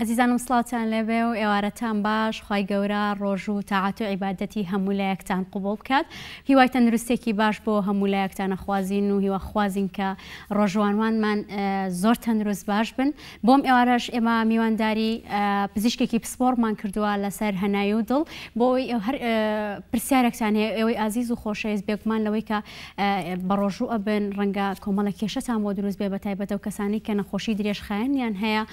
ئەزیزانم سڵاوتان لێبێ و ئێوارەتان باش خوای گەورە ڕۆژ و تاعەت و عیبادەتی هەموو لایەکتان قبوڵ بکات هیوای تەندروستێکی باش بۆ هەموو لایەکتان ئەخوازین و هیواخوازین کە ڕۆژوانوانمان زۆر تەندروست باش بن بۆم ئێوارەش ئێمە میوانداری پزیشکێکی پسپۆڕمان کردووە لەسەر هەنای و دڵ بۆ ئەوەی هەر پرسیارێکتان هەیە ئێوەی ئازیز و خۆشەویست بێگومان لەوەی کە بەڕۆژوو ئەبن ڕەنگە کۆمەڵێک کێشەتان بۆ دروست بێ بەتایبەت ئەو کەسانەی کە نەخۆشی درێژخایەنیان هەیە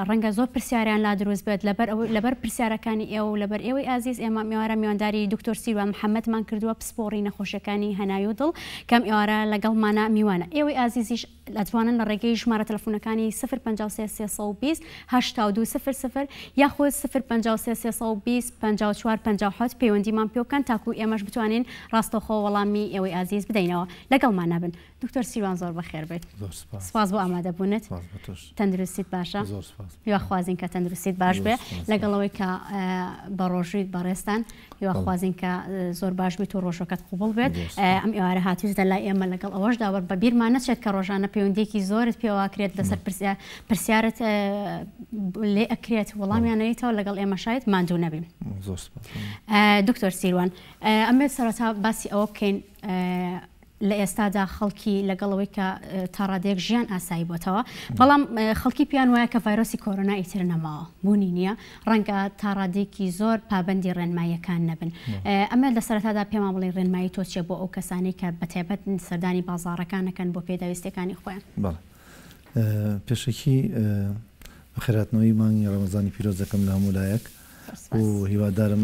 ڕەنگە زۆر پرسیاریان لا دروست بێت لەبەر ئەوەی لەبەر پرسیارەکانی ئێوە و لەبەر ئێوەی ئازیز ئێمە ئەم ئێوارە میوانداری دکتۆر سیروان محەمەدمان کردووە پسپۆڕی نەخۆشیەکانی هەناوی و دڵ کە ئەم ئێوارە لەگەڵمانە میوانە ئێوەی ئازیزیش ئەتوانن لە ڕێگەی ژمارە تەلەفونەکانی 053 320 82 00 یاخود 053 320 54 57 پەیوەندیمان پێ بکەن تاکو ئێمەش بتوانین ڕاستەوخۆ وەڵامی ئێوەی ئازیز بدەینەوە. لەگەڵمانا بن. دکتۆر سیروان زۆر بەخێر بێیت. زۆر سپاس. سپاس بۆ ئامادەبوونت. سپاس بۆ تۆش. تەندروستیت باشە؟ زۆر سپاس. هیواخوازین کە تەندروستیت باش بێ. لەگەڵ ئەوەی کە بەڕۆژوویت بەڕێزتان هیواخوازین کە زۆر باش بیت و ڕۆژوەکەت قبوڵ بێت. ئەم ئێوارە هاتوویتە لای ئێمە لەگەڵ ئەوەشدا وەر بە بیرمان نەچێت کە ڕۆژانە پەیوەندییەکی زۆرت پێوە ئەکرێت لەسەر پرسیارت لێ ئەکرێت وەڵامیان نەیتەوە لەگەڵ ئێمەشایت ماندوو نەبین. زۆر سپاس. دکتۆر سیروان ئەمێ سەرەتا باسی ئەوە بکەین لە ئێستادا خەڵکی لەگەڵ ئەوەی کە تاڕادەیەک ژیان ئاسایی بۆتەوە بەڵام خەڵکی پێیان وایە کە ڤایرۆسی کۆرۆنا ئیتر نەماوە بوونی نییە ڕەنگە تاڕادەیەکی زۆر پابەندی ڕێنماییەکان نەبن ئەمە لە سەرەتادا پێمان بڵێ ڕێنمایی تۆ چیە بۆ ئەو کەسانەی کە بەتایبەت سەردانی بازاڕەکان ئەکەن بۆ پێداویستیەکانی خۆیان؟ بەڵێ پێشەکی بەخێرهاتنەوەی مانگی ڕەمەزانی پیرۆز دەکەم لە هەموو لایەک و هیوادارم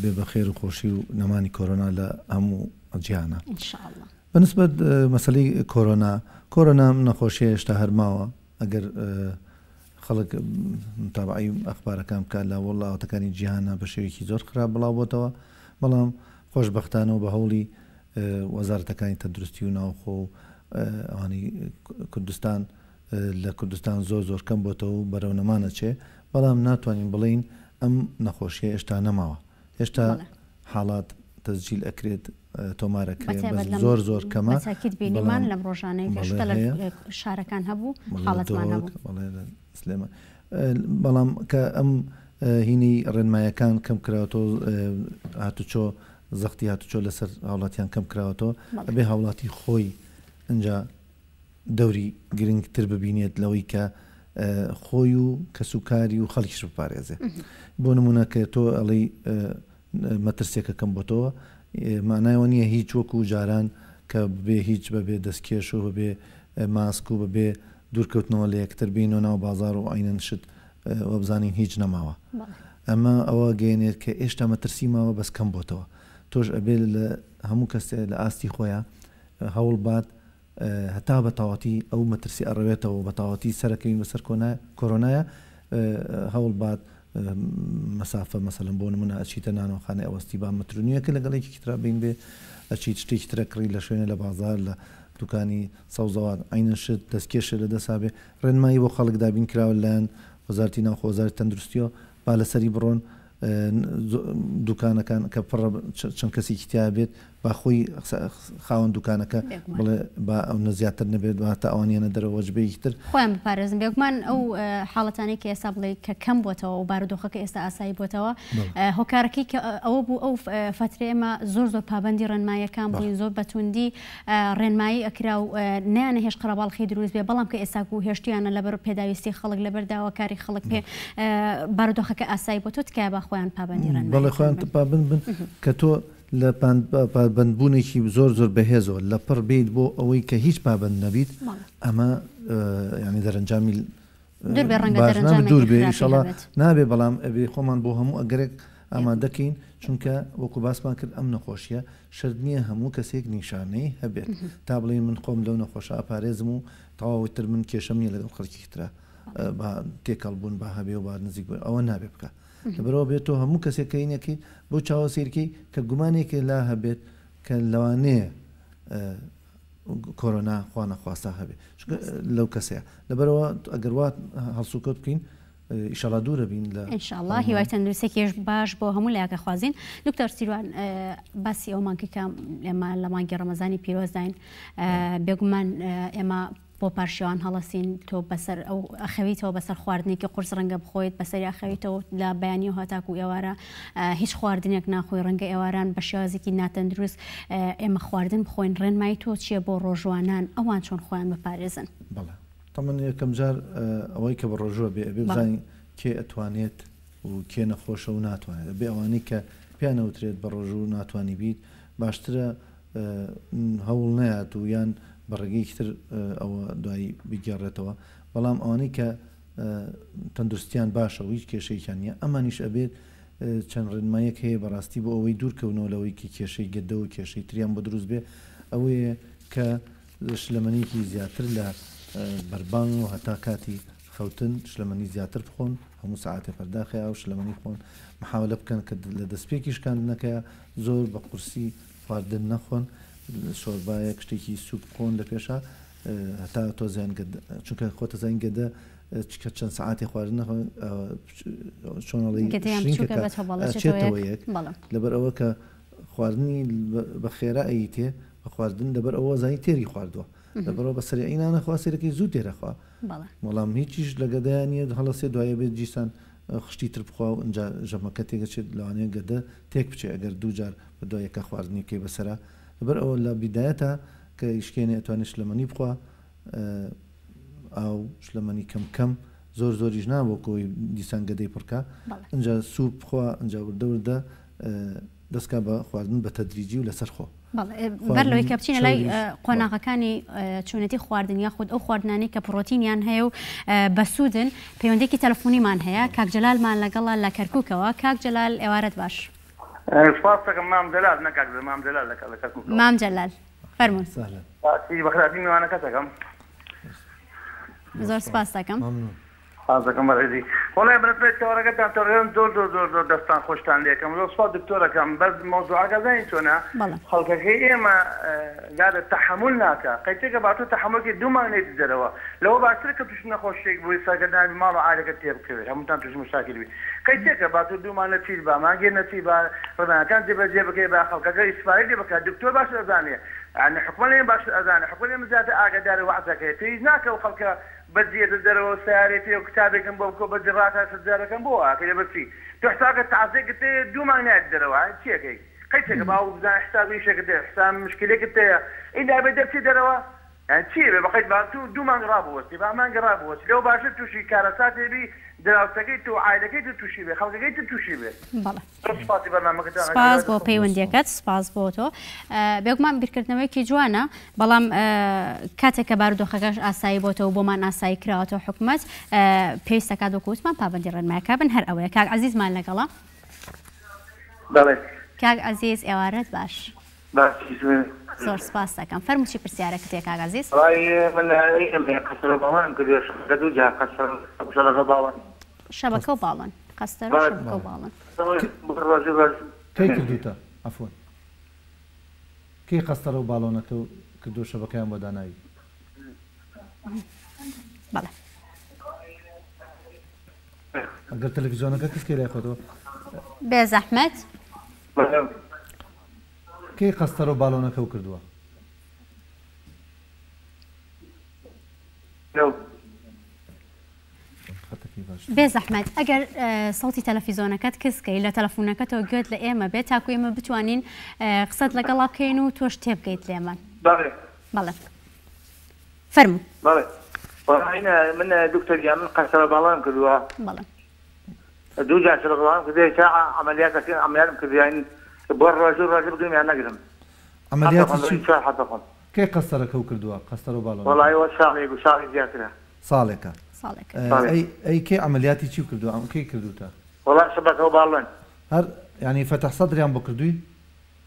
بێ بەخێر و خۆشی و نەمانی کۆرۆنا لە هەموو جیهانە. ان شاء اللە. بەنسبەت مەسەلەی کۆرۆنا، کۆرۆنا ئەم نەخۆشیە هێشتا هەر ماوە، ئەگەر خەڵک متابەعەی ئەخبارەکان بکات لە وڵاتەکانی جیهانا بە شێوەیەکی زۆر خراپ بڵاو بۆتەوە، بەڵام خۆشبەختانە و بە هەوڵی وەزارەتەکانی تەندروستی و ناوخۆ و ئەوانەی کوردستان لە کوردستان زۆر زۆر کەم بۆتەوە و بەرەو نەمان ئەچێ، بەڵام ناتوانین بڵێین ئەم نەخۆشیە هێشتا نەماوە، هێشتا حاڵات تەسجیل ئەکرێت تۆمار ئەکرێ بەس زۆر زۆر کەمە. بەتاکید بینیمان لەم ڕۆژانەی کە شتە لە شارەکان هەبوو حاڵەتمان هەبوو. بەڵێ لە سلێمان بەڵام کە ئەم هینی ڕێنمایەکان کەم کراوەتەوە هاتوچۆ زەختی هاتوچۆ لەسەر هاوڵاتیان کەم کراوەتەوە ئەبێ هاوڵاتی خۆی ئینجا دەوری گرنگتر ببینێت لەوەی کە خۆی و کەسوکاری و خەڵکیش بپارێزێ. بۆ نموونە کە تۆ ئەڵێی مەترسیەکە کەم بۆتەوە مانای ئەوە نییە هیچ وەکو جاران کە بەبێ هیچ بەبێ دەستکێش و بەبێ ماسک و بەبێ دوورکەوتنەوە لە یەکتر بێینەوە ناو بازاڕ و عەینەن شت وابزانین هیچ نەماوە. ئەمە ئەوە گەیەنێت کە ئێشتا مەترسی ماوە بەس کەم بۆتەوە. تۆش ئەبێ لە هەموو کەسێ لە ئاستی خۆیا هەوڵ بات هەتا بە تەواتی ئەو مەترسی ئەڕەوێتەوە و بە تەواتی سەرەکەوین بەسەر کۆرۆنایا هەوڵ بات مەسافە مەسەلەن بۆ نمونە ئەچیتە نانەوەخانەی ئەوەستی با مەتر و نیوێکە لەگەڵ یەکێکی ترا بین بێ ئەچیت شتێکی ترە کڕی لە شوێنێ لە بازار لە دوکانی سەوزەوات عەینەن شت دەستکێشێ لە دەسا بێ ڕێنمایی بۆ خەڵک دابین کراوە لەلایەن وەزارەتی ناوخۆ وەزارەتی تەندروستیەوە با لەسەری بڕۆن دوکانەکان کە پڕە چەند کەسێکی تیا بێت با خۆی خاوەن دوکانەکە بڵێ با ئەونە زیاتر نەبێت با تا ئەوان یەنە دەرەوە وەجبەیەکی تر. خۆیان بپارێزن بێگومان ئەو حاڵەتانەی کە ئێستا بڵێی کە کەم بۆتەوە و بارودۆخەکە ئێستا ئاسایی بۆتەوە هۆکارەکەی کە ئەوە بوو ئەو فەترەی ئێمە زۆر زۆر پابەندی ڕێنماییەکان بووین زۆر بە توندی ڕێنمایی ئەکرا و نەیانەهێشت قەرەباڵخی دروست بێ بەڵام کە ئێستا و هێشتویانە لەبەر پێداویستی خەڵک لەبەر داواکاری خەڵک پێ بارودۆخەکە ئاسایی بۆتەوە تکایە با خۆیان پابەندی ڕێنماییەکان بەڵێ خۆیان پابەند بن کە تۆ لە پابەندبوونێکی زۆر زۆر بەهێزەوە لەپڕ بێیت بۆ ئەوەی کە هیچ پابەند نەبیت ئەمە یانی دەرەنجامی دوور بێ ڕەنگە دەرەنجامێکی دوور بێ ئیشەڵا نابێ بەڵام ئەبێ خۆمان بۆ هەموو ئەگەرێک ئامادەکەین چونکە وەکو باسمان کرد ئەم نەخۆشیە شەرت نییە هەموو کەسێک نیشانەی هەبێت تا بڵێین من خۆم لەو نەخۆشە ئەپارێزم و تەواو تر من کێشەم نییە لەگەڵ خەڵکی ترا با تێکەڵ بوون با هەبێ و با نزیک بوون ئەوە نابێ بکە لەبەرئەوە بێت تۆ هەموو کەسێک کە هینەکەی بەو چاوە سەیرکەی کە گومانێکی لا هەبێت کە لەوانەیە. کۆرۆنا خوا نەخواستە هەبێ چونکە لەو کەسەیە لەبەرەوە ئەگەر وا هەڵسوکەوت بکەین ئیشەڵا دوورە بین لە ئینشاءاللە هیوای تەندروستێکیش باش بۆ هەموو لایەکە خوازین دکتۆر سیروان باسی ئەومان کرد کە ئێمە لە مانگی ڕەمەزانی پیرۆزداین بێگومان ئێمە بۆ پارشێوان هەڵەسین تۆ بەسەر ئەو ئەخەویتەوە بەسەر خواردنێکی قورس ڕەنگە بخۆیت بەسەری ئەخەویتەوە لە بەیانیەوە هەتاکو ئێوارە هیچ خواردنێک ناخۆی ڕەنگە ئێواران بە شێوازێکی ناتەندروست ئێمە خواردن بخۆین ڕێنمایی تۆ چییە بۆ ڕۆژوانان ئەوان چۆن خۆیان بپارێزن؟ بەڵێ تەمەن یەکەم جار ئەوەی کە بە ڕۆژوە بێ ئەبێ بزانین کێ ئەتوانێت و کێ نەخۆشە و ناتوانێت ئەبێ ئەوانەی کە پێیان ئەوترێت بە ڕۆژوو ناتوانی بیت باشترە هەوڵ نەیات و یان بە ڕێگەیەکی تر ئەوە دوایی بگێڕێتەوە بەڵام ئەوانەی کە تەندروستیان باشە و هیچ کێشەیەکیان نییە ئەمانیش ئەبێت چەند ڕێنمایەک هەیە بەڕاستی بۆ ئەوەی دوورکەونەوە لەوەی کە کێشەی گەدە و کێشەی تریان بۆ دروست بێ ئەوەیە کە شلەمەنیەکی زیاتر لە بەربانگ و هەتا کاتی خەوتن شلەمەنی زیاتر بخۆن هەموو سەعاتێ پەرداخێ ئاو شلەمەنی بخۆن محاولە بکەن کە لە دەستپێکی شکاندنەکەیا زۆر بە قورسی خواردن نەخۆن شۆربایەک شتێکی سوک بخۆن لە پێشا هەتا تۆزیان گەدە چونکە خۆتە زانین گەدە کە چەند سەعاتێ خواردن نەخۆن چۆن ئەڵێی شرینکەکە ئەچێتەوە یەک لەبەر ئەوە کە خواردنی بە خێرا ئەیتێ بە خواردن لەبەر ئەوە زانی تێری خواردووە لەبەرەوە بە سەریعی نانەخوا سێرەکەی زوو تێرەخوا بەڵام هیچیش لە گەدەیان نییە هەڵەسێ دوایە بێت جیسان خشتی تر بخوا و ئینجا ژەمەکە تێگەچێت لەوانەیە گەدە تێک بچێ ئەگەر دوو جار بە دوای یەکا خواردنی بکەی بەسەرا لەبەر ئەوە لە بیدایەتا کە ئیشکێنێ ئەتوانێ شلەمەنی بخوا ئاو شلەمەنی کەم کەم زۆر زۆریش نا بۆ کۆی دیسان گەدەی پڕکا ئینجا سوپ بخوا ئینجا وردە وردە دەست کا بە خواردن بە تەدریجی و لەسەر خۆ. بەڵێ بەر لەوەی کە بچینە لای قۆناغەکانی چۆنێتی خواردن یاخود ئەو خواردنانەی کە پڕۆتینیان هەیە و بەسوودن پەیوەندێکی تەلەفۆنیمان هەیە کاک جەلالمان لەگەڵە لە کەرکووکەوە کاک جەلال ئێوارەت باش. سپاس دەکەم مام جەلال نە کاک مام جەلال لە کەرکووکەوە. مام جەلال فەرموون. سپاسی بەخێرهاتی میوانەکەت دەکەم. زۆر سپاس دەکەم. ممنون. سپاس دەکەم بەڕێزی. وەڵای برا پێ تەوەرەکەتان تەوەرەکەتان زۆر زۆر زۆر زۆر دەستان خۆشتان لێکەم زۆر سپاس دکتۆرەکەم بەس مەوزوعەکە زانی چۆنە بەڵێ. خەڵکەکەی ئێمە گادە تەحەمول ناکا قەیچەکە با تۆ تەحەمول کەی دوو مانگ نێیتە دەرەوە لەوە باشترە کە توشی نەخۆشیەک بووی سەرگەردان بی ماڵ و عایلەکەت تێ بکەوێت هەمووتان توشی مشاکل بی قەیچەکە با تۆ دوو مانگ نەچیت با مانگێ نەچی با ڕێنمایەکان جێبەجێ بکەی با خەڵکەکە ئیسفادەی لێ بکات دکتۆر باشتر ئەزانێ یانی حکومەت لەمە باشتر ئەزانێ حکومەت لەمە زیاتر ئاگادارە وەعزەکەیە پێویست ناکا ئەو خەڵکە بەجی یەتە دەرەوە سەیارەی پێ و کتابێکم بۆ بکەو بەجی ڕاکا سەجارەکەم بۆ ئەکەی لەبەر چی تۆ حسابکە تازەیەکت هەیە دوو مانگ نایەتە دەرەوە ها چی ئەکەی قەیچەکە با بزانە حساب ئیشێکت هەیە حساب مشکلێکت هەیە ئینجا ئەبێ دەرچی دەرەوە یانی چی ئەبێ بەقەیت با تو دوو مانگ ڕابوەستی با مانگێ ڕابوەستی لەوە باشتر توشی کارەساتێ بی دراوسەکەی تو عایلەکەی تو توشی بێ خەڵکەکەی تر توشی بێ. بەڵێ. زۆر سوپاسی بەرنامەکەتان ئەکەم سپاس بۆ پەیوەندیەکەت سپاس بۆ تۆ بێگومان بیرکردنەوەیەکی جوانە بەڵام کاتێک کە بارودۆخەکەش ئاسایی بۆتەوە بۆمان ئاسایی کراوەتەوە حکومەت پێویست دەکات وەکو وتمان پابەندی ڕێنمایەکە بن هەر ئەوەیە کاک عەزیزمان لەگەڵە بەڵێ کاک عەزیز ئێوارەت باش باشی زۆر سپاس دەکەم فەرموو چی پرسیارێکت هەیە کاک عەزیز وەڵای من قەسرە باڵانم کردووە شەبەکە دوو جار قەسرە شەبەکە باڵان شەبەکە و باڵۆن قەستەر و شەبەکە و باڵۆن. کەی کردوتە عەفوەن کەی قەستەرە و باڵۆنەکە کردوە شەبەکەیان بۆ داناوی. بەڵێ. ئەگەر تەلەفیزیۆنەکە کز کەی لای خۆتەوە. بێ زەحمەت. کەی قەستەرە و باڵۆنەکەو کردوە؟ بێ زەحمەت ئەگەر سەوتی تەلەفیزۆنەکەت کز کەی لە تەلەفونەکەتەوە گوێت لە ئێمە بێت تاکو ئێمە بتوانین قسەت لەگەڵا بکەین و تۆش تێبگەیت لێمان. بەڵێ. بەڵێ فەرموو. بەڵێ وەڵا من دکتۆر گیان من قەسەرە باڵام کردووە. بەڵێ. دوو جار سەرۆک ڕام کردووە تا عەمەلیاتەکە عەمەلیاتم کردووە یانی بۆ ڕۆژوو ڕۆژە بگرم یان نەگرم عەمەلیاتی چی چوار حەبە خۆم کەی قەستەرەکەو کردووە قەستەرە و باڵۆنەکە؟ وەڵایی وە ساڵێک و ساڵی زیاترە. ساڵێکە ساڵێکە. ئەی ئەی کەی عەمەلیاتی چیو کردووە کەی کردووتە؟ وەڵا شەبەکە و باڵۆن. هەر یانی فەتح سەدریان بۆ کردووی؟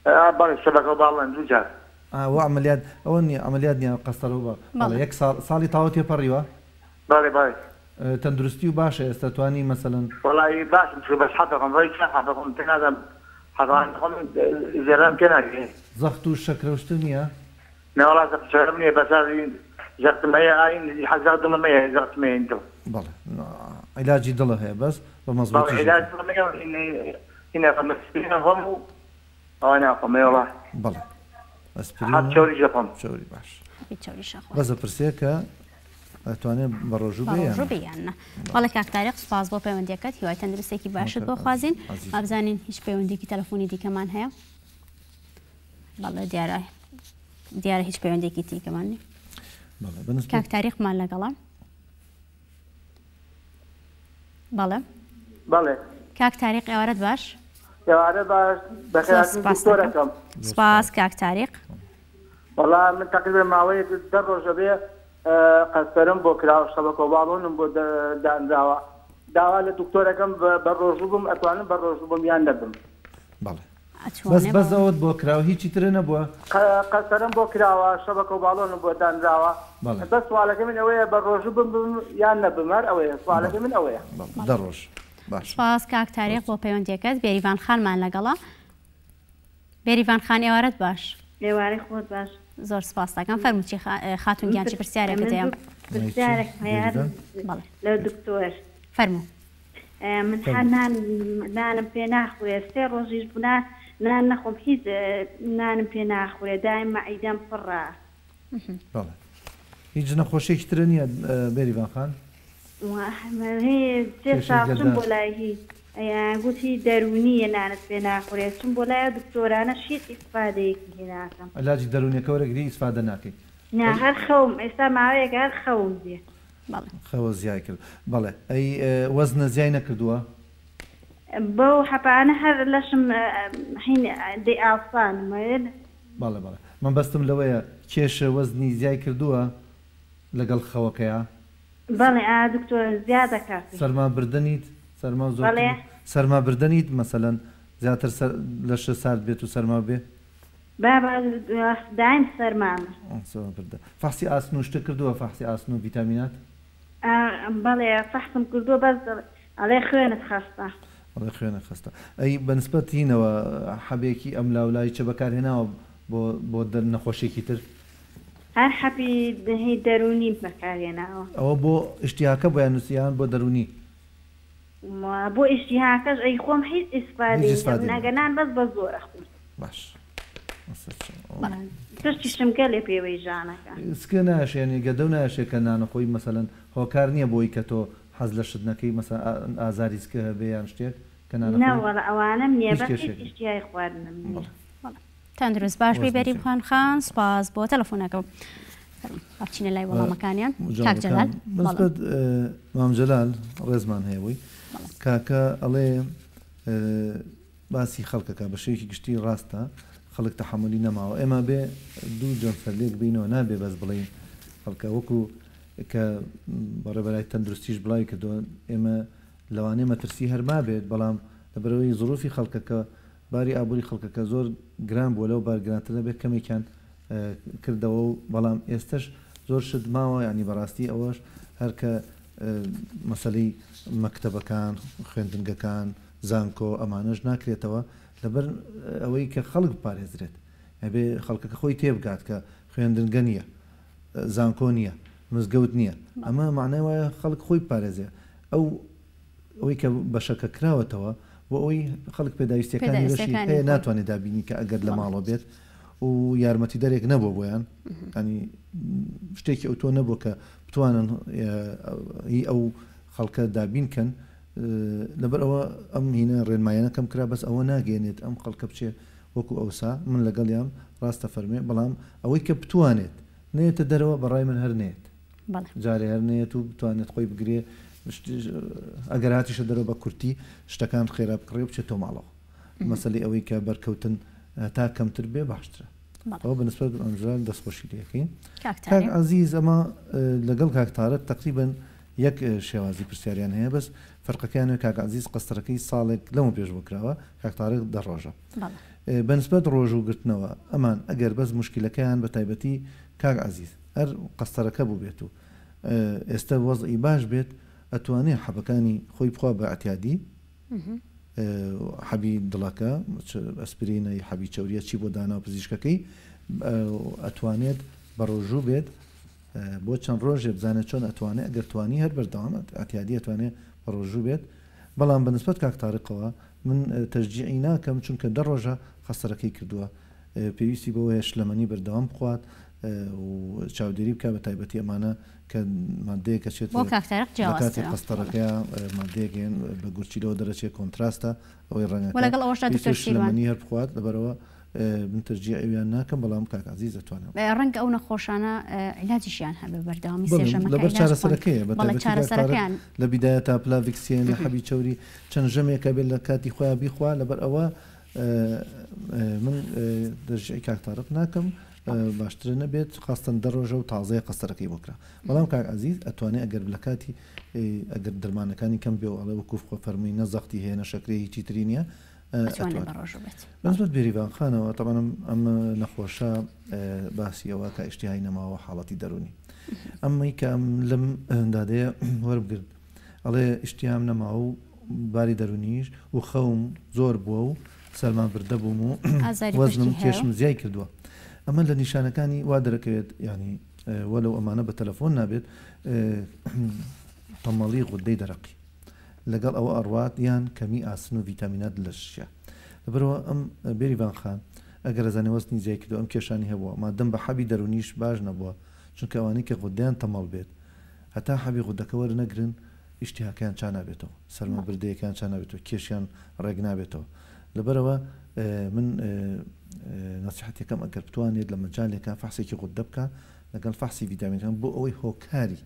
ئا بەڵێ شەبەکە و باڵۆن دوو جار. ئا وە عەمەلیات ئەوە نیە عەمەلیات نیە قەستەرە و با بەڵێ یەک ساڵ ساڵی تەواو تێپەڕیوە؟ بەڵێ بەڵێ. تەندروستی و باشە ئێستا توانی مەسەلەن. وەڵایی باشم چوە بەس حەپەکەم ڕۆی چەند حەپەکەم تر نازانم حەپەکان خۆم زەرەرم پێ ناگەیەنێ. زەخت و شەکرە و شتت نیە؟ نەوەڵا زەخت چۆرم نیە بەس زەختم هەیە ئاین حەزا دڵم هەیە زەختم هەیە دڵ. بەڵێ عیلاجی دڵە هەیە بەس بە بەڵێ مەزبوتیش عیلاج دڵم هەیە هینا خۆم ئەسپرین ئەخۆم و ئەوە ناخۆم ئەی وەڵا بەڵێ ئەسپرین حەب و چەوریش دەخۆم. چەوری باش. حەبی چەوریش ئەخوا. بەس ئەپرسێ کە ئەتوانێ بەڕۆژوو بێ یان بەڕۆژوو نا؟ بێ یان نا. بەڵێ کاک تاریق سوپاس بۆ پەیوەندیەکەت هیوای تەندروستێکی باشت بۆ خوازین عەزیز. وابزانین هیچ پەیوەندیەکی تەلەفۆنی دیکەمان هەیە. بەڵێ دیارە دیارە هیچ پەیوەندێکی تیکەمان نیە. بەڵێ بەنسبەت کاک تاریقمان لەگەڵە. بەڵێ. بەڵێ. کاک تاریق ئێوارەت باش. ئێوارە باش زۆر بەخێرهاتنی سپاس دەکەم. دکتۆرەکەم. زۆر سپاس سپاس. کاک تاریق. وەڵا من تەقریبەن ماوەیەک دە ڕۆژ ئەبێ قەستەرم بۆ کراوە شەبەکە و باڵۆنم بۆ دانراوە داوا لە دکتۆرەکەم بە ڕۆژوو بم ئەتوانم بە ڕۆژوو بم یان نەبم؟ بەڵێ بەس ئەتوانێ بەس بەڵێ. ئەوەت بۆ کراوە هیچی ترە نەبووە؟ قەسەرم بۆ کراوە شەبەکە و باڵۆنم بۆ دانراوە بەڵێ. بەس سواڵەکەی من ئەوەیە بە ڕۆژوو بم بم یان نەبم هەر ئەوەیە سواڵەکەی بەڵێ من ئەوەیە. بەڵێ بەڵێ. دە ڕۆژ باشە. سپاس کاک تاریق بۆ پەیوەندیەکەت بێریڤان خانمان لەگەڵە. بێریڤان خان ئێوارەت باش. ئێوارەی خۆت باش. زۆر سپاست دەکەم فەرموو چی خاتوون گیان چی پرسیارێکت من هەیە؟ دوو پرسیارێکم هەیە هەر بێریڤان؟ بەڵێ. لە دکتۆر. فەرموو. من هەر فەرموو. نان نانم پێ ناخورێ سێ ڕۆژیش بوو نان نان نەخۆم هیچ نانم پێ ناخورێ دایم مەعیدەم پڕە. بەڵێ هیچ نەخۆشیەکی ترە نییە بێریڤان خان؟ سێ کێشەی ساڵ چوم گەدە؟ بۆ لای هی ئەیان گوت هی دەروونیە نانت پێ ناخورێ چوم بۆ لای ئەو دکتۆرانەش هیچ ئیسفادەیەکی لێ ناکەم. علاجی دەروونیەکە وەرەگری ئیسفادە ناکەی. نا ئەی هەر خەوم ئێستا ماوەیەکە هەر خەوم دێ. بەڵێ. خەوە زیای کرد بەڵێ ئەی وەزنە زیای نەکردووە؟ بەو حەپانە هەر لەشم هین دەی ئاوسانم. بەڵێ بەڵێ مەبەستم لەوەیە کێشە وەزنی زیای کردووە لەگەڵ خەوەکەیا؟ بەڵێ ئا دکتۆر زیاد دەکاتی. سەرما بردنیت سەرما بەڵێ. زۆرتر سەرما بردنیت مەسەلەن زیاتر سەر لەشە سارد بێت و سەرما بێ؟ بابە دایم سەرمامە. سەرما بردە فەحسی ئاسن و شتە کردووە فەحسی ئاسن و ڤیتامینات؟ بەڵێ فەحسم کردووە بەس ئەڵێ خوێنت خەستە. ئەڵێ خوێنت خەستە ئەی بەنسبەت هینەوە حەبێکی ئەملاولای چ بەکارهێناوە بۆ بۆ نەخۆشیەکی تر؟ هەر حەپی هی دەروونیم بەکارهێناوە. ئەوە بۆ ئیشتیهاکە بۆیان نووسی یان بۆ دەروونی؟ بۆ ئیشتیهاکەش ئەی خۆم هیچ هیچ ئیسفادەی نیە ئیسفادەی من نیە. ئەگەر نان بەس بە زۆر ئەخۆم. باش بەڵێ. پشتیشم گەلێ پێوەی ژانەکە. سکە ناشێ یانی گەدەو ناشێ کە نانەخۆی مەسەلەن هۆکار نیە بۆی کە تۆ حەز لە شت نەکەی مەسەلەن ئازاری سکە هەبێ یان شتێک کە نانەخۆی نەوەڵا ئەوانەم نیە هیچ بەس هیچ کێشەیەک نیە. ئیشتیهای خواردنم نیە. بەڵێ. بەڵێ. تەندروست باش بی وەزنی بەری چی؟ بخان خان سوپاس بۆ تەلەفۆنەکە. فەرموو با بچینە لای وەڵامەکانیان. کاک جوابەکان جەلال. بەڵێ. بەنسبەت مام جەلال ڕێزمان هەیە بۆی بەڵێ. کاکە ئەڵێ باسی خەڵکەکە بە شێوەیەکی گشتی ڕاستە خەڵک تەحەمولی نەماوە ئێمە بێ دوو جەمسەر لێک بینەوە نابێ بەس بڵێین خەڵکە وەکو کە بەڕێبەرای تەندروستیش بڵاوی کردەوە ئێمە لەوانەیە مەترسی هەر مابێت بەڵام لەبەرەوەی زروفی خەڵکەکە باری ئابووری خەڵکەکە زۆر گران بووە لەو بار گرانتر نەبێت کەمێکیان کردەوە و بەڵام ئێستش زۆر شت ماوە ینی بەڕاستی ئەوەش هەر کە مەسەلەی مەکتەبەکان خوێندنگەکان زانکۆ ئەمانەش ناکرێتەوە لەبەر ئەوەی کە خەڵک بپارێزرێت ئەبێ خەڵکەکە خۆی تێبگات کە خوێندنگە نییە زانکۆ نییە مزگەوت نییە ئەمە معنای وایە خەڵک خۆی بپارێزێ ئەو ئەوەی کە بەشەکە کراوەتەوە بۆ ئەوەی خەڵک پێداویستیەکانی لەشی پێداویستیەکانی هەیە خۆی. ناتوانێت دابینی کە ئەگەر لە بەڵێ. ماڵەوە بێت و یارمەتیدەرێک نەبووە بۆیان ینی شتێکی ئەو تۆ نەبووە کە بتوانن هی ئەو خەڵکە دابین کەن لەبەر ئەوە ئەم هینە ڕێنمایانە کەم کرا بەس ئەوە ناگەێنێت ئەم خەڵکە بچێ وەکو ئەوسا من لەگەڵیان ڕاستە فەرمێ بەڵام ئەوەی کە بتوانێت نێتە دەرەوە بەڕای من هەر نێت جارێ هەر نێت و بتوانێت خۆی بگرێ ئەگەر هاتیشە دەرەوە بە کورتی شتەکان خێرا بکڕێ و بچێتەوە ماڵەوە مەسەلەی ئەوەی کە بەرکەوتن تا کەمتر بێ باشترە ئەوە بەنسبەت ئەنجال دەستخۆشی لەکەین کاک عەزیز ئەمە لەگەڵ کاک تارق تقریبا یەک شێوازی پرسیاریان هەیە بەس فەرقەکەیان کاک عەزیز قەستەرەکەی ساڵێک لەمە پێش بۆ کراوە کاک تارق دە ڕۆژە بەنسبەت ڕۆژ و گرتنەوە ئەمان ئەگەر بەس مشکلەکەیان بە تایبەتی کاک عەزیز هەر قەستەرەکە بوو بێت و ئێستا وەزعی باش بێت ئەتوانێ حەبەکانی خۆی بخوا بە ئەتیادی حەبی دڵەکە ئەسپرینە حەبی چەوریە چی بۆ داناو پزیشکەکەی. ئەتوانێت بەڕۆژوو بێت بۆ چەند ڕۆژێ بزانێت چۆن ئەتوانێت ئەگەر توانی هەر بەردەوام ئەتیادی ئەتوانێت بەڕۆژوو بێت بەڵام بە نسبەت کاک تاریقەوە من تەشجیعی ناکەم چونکە دە ڕۆژە خەسەرەکەی کردووە پێویستی بەوە هەیە شلەمەنی بەردەوام بخوات و چاودێری بکات بە تایبەتی ئەمانە کە مادەیەک ئەچێت بۆ کاک تارق لە کاتی جیاوازترە قەستەڕەکەیا مادەیەک هێن بە گورچیلەوە دەرەچێت کۆنتراستە ئەوەی وە ڕەنگەکە لەگەڵ ئەوەشدا پێویستە دکتۆر سیروان. شلەمەنی هەر بخوات لەبەرئەوە من تەشجیعی ئەویان ناکەم بەڵام کاک عەزیز ئەتوانێ. ڕەنگە ئەو نەخۆشانە عیلاجیشیان هەبێ بەردەوامی بەڵێ سێ ژەمەکە لەبەر عیلاج بخۆن چارەسەرەکەیە بە بەڵێ تایبەتی کاک تارق چارەسەرەکەیان. لە بیدایەتا پلاڤیکسیەن یا حەبی چەوری چەند ژەمێک ئەبێت لە کاتی خۆیا بیخوا لەبەر ئەوە من تەشجیعی کاک تارق ناکەم باشترە نەبێت خاستەن دە ڕۆژە و تازەیە قەستەرەکەی بۆ کرا بەڵام کاک عەزیز ئەتوانێ ئەگەر لە کاتی ئەگەر دەرمانەکانی کەم بێ و ئەڵێ وەکو خۆ فەرمووی نە زەختی هەیە نە شەکرەی هیچی تری نییە ئەتوانێ ئەتوانێ بەڕۆژوو بێت. بەنسبەت بێریڤان خانەوە تەبعەن ئەم ئەم نەخۆشە باسی ئەوە کە ئیشتیهای نەماوە حاڵەتی دەروونی ئەمەی کە ئەم لەم دادەیە وەربگرت ئەڵێ ئیشتیام نەماوە و باری دەروونیش و خەوم زۆر بووە و سەرما بردە بووم و ئازاری وەزنم پشتی هەیە؟ کێشم زیای کردووە ئەمە لە نیشانەکانی وا دەرەکەوێت یانی وەلەو ئەمانە بە تەلەفۆن نابێت تەمەڵی غودەی دەرەقی لەگەڵ ئەوە ئەڕوات یان کەمی ئاسن و ڤیتامینات لە لەشیا لەبەرئەوە ئەم بێریڤان خان ئەگەر ئەزانێ وەزنی زیای کردووە ئەم کێشانی هەبووە مادەم بە حەبی دەروونیش باش نەبووە چونکە ئەوانەی کە غودەیان تەمەڵ بێت هەتا حەبی غودەکە وەرنەگرن ئیشتیهاکەیان چا نابێتەوە سەرما بردەیەکەیان چا نابێتەوە کێشیان ڕێک نابێتەوە لەبەرئەوە من نەسیحەتەکەم ئەگەر بتوانێت لە مەجالێکا فەحسێکی غودە بکا لەگەڵ فەحسی ڤیتامینەکان بۆ ئەوەی هۆکاری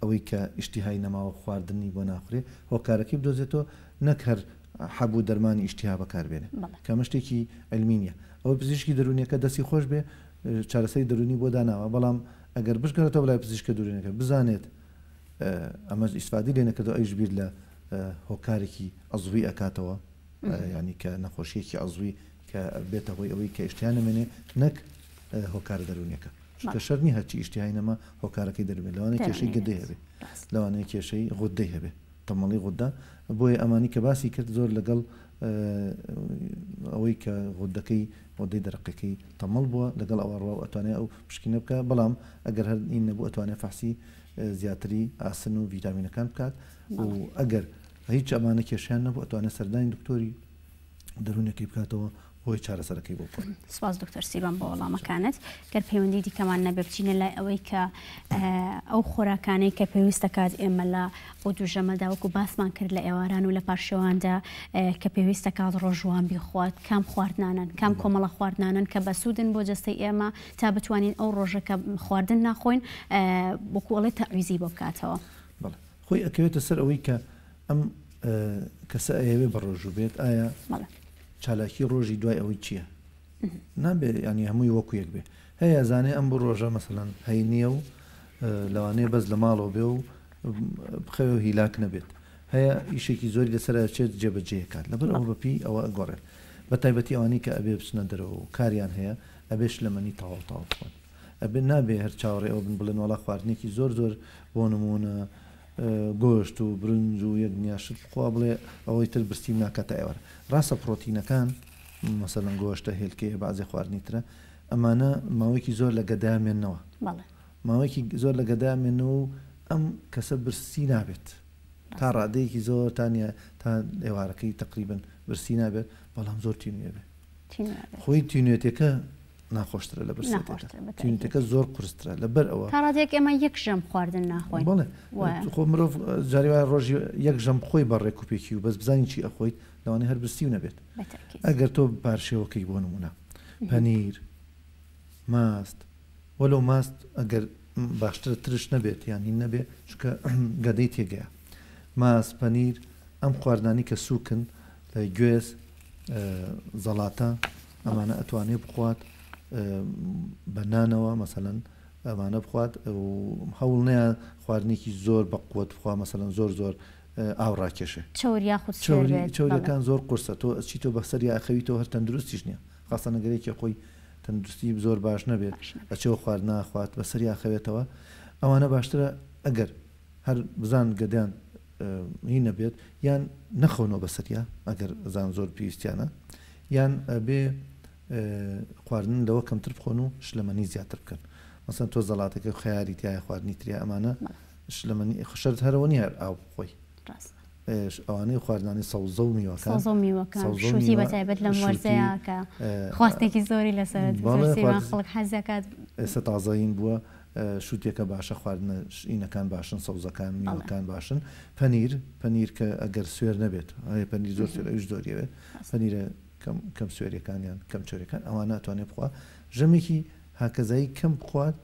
ئەوەی کە ئیشتیهای نەماوە خواردنی بۆ ناخورێ هۆکارەکەی بدۆزێتەوە نەک هەر حەب و دەرمانی ئیشتیها بەکار بێنێ کە ئەمە شتێکی عیلمی نیە ئەوەی پزیشکی دەروونیەکە دەستی خۆش بێ چارەسەری دەروونی بۆ داناوە بەڵام ئەگەر بشگەڕێتەوە بەلای پزیشکە دەروونیەکە بزانێت ئەمەش ئیسفادەی لێ نەکردەوە ئەویش بیر لە هۆکارێکی عەزوی ئەکاتەوە یانی کە نەخۆشیەکی عەزوی کە بێتە هۆی ئەوەی کە ئیشتیا نەمێنێ نەک هۆکارە دەروونیەکە چونکە شەرت نیە هەرچی ئیشتیهای نەما هۆکارەکەی دەروونی لەوانەیە کێشەی گەدەی هەبێ لەوانەیە کێشەی غودەی هەبێ تەمەڵی غودە بۆیە ئەمانی کە باسی کرد زۆر لەگەڵ ئەوەی کە غودەکەی غودەی دەرەقەکەی تەمەڵ بووە لەگەڵ ئەوە ڕوا و ئەتوانێ ئەو پشکینە بکە بەڵام ئەگەر هەر این نەبوو ئەتوانێ فەحسی زیاتری ئاسن و ڤیتامینەکان بکات و ئەگەر هیچ ئەمانە کێشیان نەبوو ئەتوانێت سەردانی دکتۆری دەروونەکەی بکاتەوە بۆی چارەسەرەکەی بۆ بکات. سپاس دکتۆر سیروان بۆ وەڵامەکانت. گەر پەیوەندی دیکەمان نەبێ بچینە لای ئەوەی کە ئەو خۆراکانەی کە پێویست دەکات ئێمە لە ئەو دوو ژەمەدا وەکو باسمان کرد لە ئێواران و لە پارشێواندا کە پێویست دەکات ڕۆژوان بیخوات کام خواردنانن کام کۆمەڵە خواردنانن کە بەسوودن بۆ جەستەی ئێمە تا بتوانین ئەو ڕۆژە کە خواردن ناخۆین وەکو ئەڵێ تەعویزی بۆ بکاتەوە. بەڵێ خۆی ئەکەوێتە سەر ئەوەی کە ئەم کەسە ئەیەوێ بەڕۆژوو بێت ئایا چالاکی ڕۆژی دوای ئەوەی چییە؟ نابێ ینی هەمووی وەکو یەک بێ هەیە زانێ ئەم بۆ ڕۆژە مەسەلەن هەینیە و لەوانەیە بەس لە ماڵەوە بێ و بخەوێ و هیلاک نەبێت هەیە ئیشێکی زۆری لەسەر چێت جێبەجێ کات لەبەر ئەوە بەپی ئەوە ئەگۆڕێت بە تایبەتی ئەوانەی کە ئەبێ بچنە دەرەوە و کاریان هەیە ئەبێ شلەمەنی تەواو تەواو بخۆن ئەبێ نابێ هەر چاوەڕێ ئەوە بن بڵێن وەڵا خواردنێکی زۆر زۆر بۆ نموونە گۆشت و برنج و یەک دنیا شت بخوا بڵێ ئەوەی تر برسیم ناکات تا ئێوارە ڕاستە پڕۆتینەکان مەسەلەن گۆشتە هێلکەیە بەعزێ خواردنی ترە ئەمانە ماوەیەکی زۆر لە گەدەیا مێنەوە ماوەیەکی زۆر لە گەدەیا مێنەوە و ئەم کەسە برسی نابێت تا ڕادەیەکی زۆر تا نیە تا ئێوارەکەی تقریبن برسی نابێت بەڵام زۆر تینوێ بێ خۆی تینوێتەکە ناخۆشترە لە برسێتەکە تینوێتەکە زۆر قورسترە لەبەر ئەوە تا ڕادەیەک ئێمە یەک ژەم خواردن ناخۆین بەڵێ خۆ مرۆڤ جاری وایە ڕۆژی یەک ژەم خۆی بە ڕێک و پێکی و بەس بزانین چی ئەخۆیت لەوانەیە هەر برسی و نەبێت ئەگەر تۆ پارشێوەکەی بۆ نمونە پەنیر ماست وەلو ماست ئەگەر باشترە ترش نەبێت یان هین نەبێت چونکە گەدەی تێگەیە ماست پەنیر ئەم خواردنانی کە سووکن گوێز زەڵاتە ئەمانە ئەتوانێ بخوات بە نانەوە مەسەلەن ئەمانە بخوات و هەوڵ نەیە خواردنێکی زۆر بە قوت بخوا مەسەلەن زۆر زۆر ئاو ڕاکێشێ. چەور یاخود سوێر بێت. چەوریەکان زۆر قورسە تۆ ئەچیتەوە بەسەریا ئەخەویتەوە هەر تەندروستیش نیە خاستە نەگەرێکی خۆی تەندروستی زۆر باش نەبێت ئەچێەوە خوارد ناخوات بەسەریا ئەخەوێتەوە ئەوانە باشترە ئەگەر هەر بزان گەدەیان هی نەبێت یان نەخەونەوە بەسەریا ئەگەر زان زۆر پێویستیانە یان بێ. خواردن لەوە کەمتر بخۆن و شلەمەنی زیاتر بکەن مەسەن تۆ زەڵاتەکە و خەیاری تایە خواردنی تریا ئەمانە شلەمەنی شەرت هەرەوە نیە هەر ئاو بخۆی ئەوانەی خواردنانی سەوزە و میوەکان سەوزە و میوەکان شوتی بە تایبەت لەم وەرزەیە کە خواستێکی زۆری لەسەر خەڵک حەز دەکات ئێستا تازەین بووە شوتێکە باشە خواردنە شینەکان باشن سەوزەکان میوەکان باشن پەنیر پەنیر کە ئەگەر سوێر نەبێت پەنیر زۆر سوێر ئەویش زۆریەوێت پەنیرە کەم سوێریەکان یان کەم چەوریەکان ئەوانە ئەتوانێ بخوا ژەمێکی هاکەزایی کەم بخوات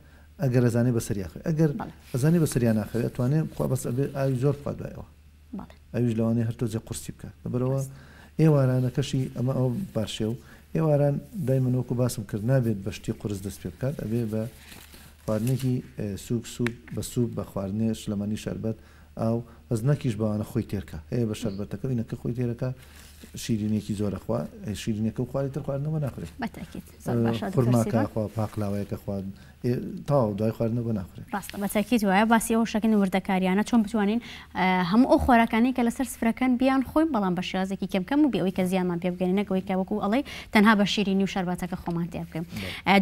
ئەگەر ئەزانێ بەسەریا خەوێ ئەگەر ئەزانێ بەسەریا ناخەوێ ئەتوانێ بخوا بەس ئەبێ ئاوی زۆر بخوا دوای ئەوە ئەویش لەوانەیە هەر تۆزێ قورسی بکات لەبەرئەوە ئێوارانەکەشی ئەمە ئەوە پارشێو ئێواران دای من وەکو باسم کرد نابێت بە شتی قورس دەست پێ بکات ئەبێ بە خواردنێکی سوک سوک بە سوپ بە خواردنێ شلەمەنی شەربەت ئاو بەس نەکیش بەوانە خۆی تێرکا هەیە بە شەربەتەکە و ئینەکە خۆی تێرەکا شیرینێکی زۆر ئەخوا شیرینەکە و خواری تر خواردنەوە ناخورێ بەتەکید زۆر باشە دکتۆر خورماکە سیروان. ئەخوا پاقلاوەیەکە خوا تەواو دوای خواردنەوە ناخورێ. ڕاستە بەتەکید وایە باسی ئەوەش ئەکەین وردەکاریانە چۆن بتوانین هەموو ئەو خۆراکانەی کە لەسەر سفرەکەن بیان خۆین بەڵام بە شێوازێکی کەم کەم و بێ ئەوەی کە زیانمان پێ بگەێنێ نەک ئەوەی کە وەکو ئەڵێی تەنها بە شیرینی و شەربەتەکە خۆمان تێر بکەین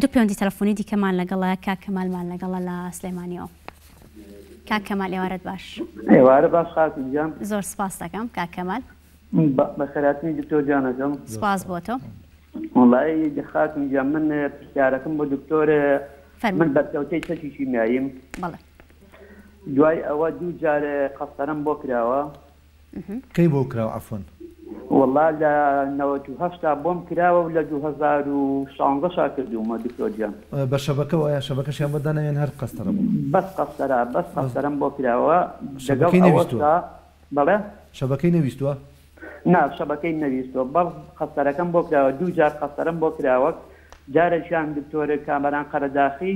دوو پەیوەندی تەلەفۆنی دیکەمان لەگەڵە کاک کەمالمان لەگەڵە لە سلێمانیەوە. کاک کەمال ئێوارەت باش. ئێوارە باش خاتون گیان. زۆر سپاست دەکەم کاک کەمال. بەخێرهاتنی دکتۆر گیان ئەکەم. سپاس بۆ تۆ. وەڵایی خاتون گیان من پرسیارەکەم بۆ دکتۆر من بەرکەوتەی چەکی کیمیاییم. بەڵێ. دوای ئەوە دوو جار قەستەرەم بۆ کراوە. کەی بۆ کراوە عەفوەن؟ وەڵا لە 98 تا بۆم کراوە و لە 2016 شا کردوومە دکتۆر گیان. بە شەبەکەوە یان شەبەکەشیان بۆ دانا یان هەر قەستەرە بوو؟ بەس قەستەرە بەس قەستەرەم بۆ کراوە لەگەڵ شەبەکەی نەویستووە؟ ئەوەشا بەڵێ؟ شەبەکەی نەویستووە؟ نا شەبەکەی نەویستووە بەڵ قەستەرەکەم بۆ کراوە دوو جار قەستەرەم بۆ کراوە جارێکیان دکتۆر کامەران قەرەداخی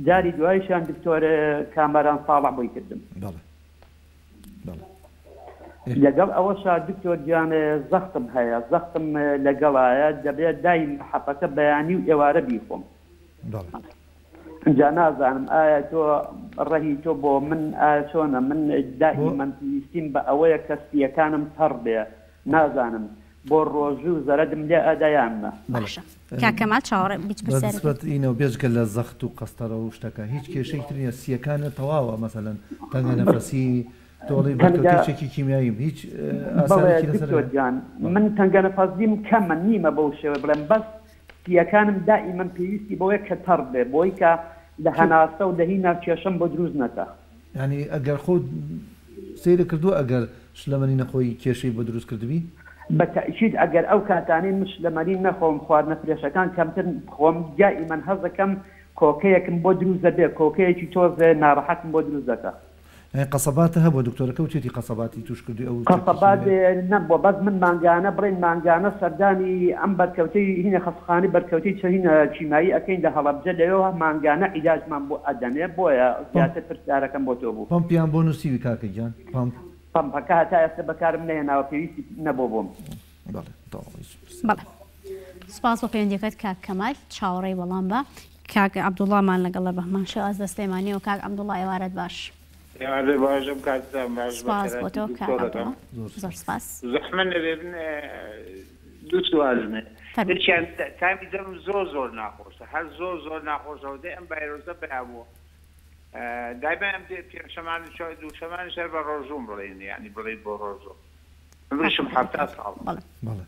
جاری دوایشیان دکتۆر کامەران ساڵح بۆی کردم. بەڵێ بەڵێ. لەگەڵ ئەوەشا دکتۆر گیان زەختم هەیە زەختم لەگەڵایە دەبێت دایم حەپەکە بەیانی و ئێوارە بیخۆم. بەڵێ. ئینجا نازانم ئایا تۆ ڕەئی تۆ بۆ من ئایا چۆنە من دائیمەن پێویستیم بە ئەوەیە کە سییەکانم تەڕ بێ نازانم بۆ ڕۆژوو زەرەدم لێ ئەدا یان نا؟ باشە کاک کەمال چاوەڕێ هیچ بە پرسیارێک نسبەت ئینەوە بێجگە لە زەخت و قەستەرە و شتەکە هیچ کێشەی تر نیە سیەکانت تەواوە مەسەلەن تەنگە نەفەسی تۆ ئەڵێی تەنگە بەرکەوتەی چەکی کیمیاییم هیچ بەڵێ ئاسارێکی لەسەر دکتۆر هەیە؟ گیان بەڵێ. من تەنگە نەفەسیم کەمە نیمە بەو شێوە بڵێم بەس سیەکانم دائیمەن پێویستی بەوەیە کە تەڕ بێ بۆی کە لە چ هەناسە و لە هینا کێشەم بۆ دروست نەکا. یانی ئەگەر خۆت سەیرت کردووە ئەگەر شلەمەنی نەخۆی کێشەی بۆ دروست کردبی؟ بە تەئکید ئەگەر ئەو کاتانەی من شلەمەنی نەخۆم خواردنە فرێشەکان کەمتر بخۆم دائیمەن هەست دەکەم کۆکەیەکم بۆ دروست دەبێ کۆکەیەکی تۆزێ ناڕەحەتم بۆ دروست دەکا. یانی قەسەباتە هەبووە دکتۆرەکە وتیەتی قەسەباتی توش کردووی ئەو چەکی قەسەبات کیمیای. نەبووە بەس من مانگانە بڵێین مانگانە سەردانی ئەم بەرکەوتەی هینە خەستەخانەی بەرکەوتەی چ هینە کیمایی ئەکەین لە هەڵەبجە لەوێوه مانگانە عیلاجمان بۆ ئەدەنێ بۆیە زیاتر پرسیارەکەم بۆ تۆ بوو. پەمپیان بۆ نوسیوی کاکە گیان پەمپ. پەمپەکە هەتا ئێستا بەکارم نەهێناوە پێویستی نەبووە بۆم. بەڵێ تەواو هیچ پرسیار. بەڵێ سوپاس بۆ پەیوەندیەکەت کاک کەمال چاوەڕێی وەڵام بە. کاک عەبدوڵامان لەگەڵە بەهمان شێواز لە سلێمانیەوە کاک عەبدوڵا ئێوارەت باش. ئێوارەت باش ئەم کاتتان باش سپاس بۆ بەخێرهاتنی تۆ کاک دکتۆرەکەم. عەبدوڵا زۆر سپاس. زەحمەت نەبێ من دوو سوالم هەیە فەرموو. یەکیان تامی دەمم زۆر زۆر ناخۆشە هەر زۆر زۆر ناخۆشە و دەی ئەم ڤایرۆسە پەیا بووە دایمە ئەم پێنجشەمان و دووشەمانیش هەر بە ڕۆژووم بڵێین یانی بڵێین بۆ ڕۆژوو عومریشم 70 ساڵە. بەڵێ. بەڵێ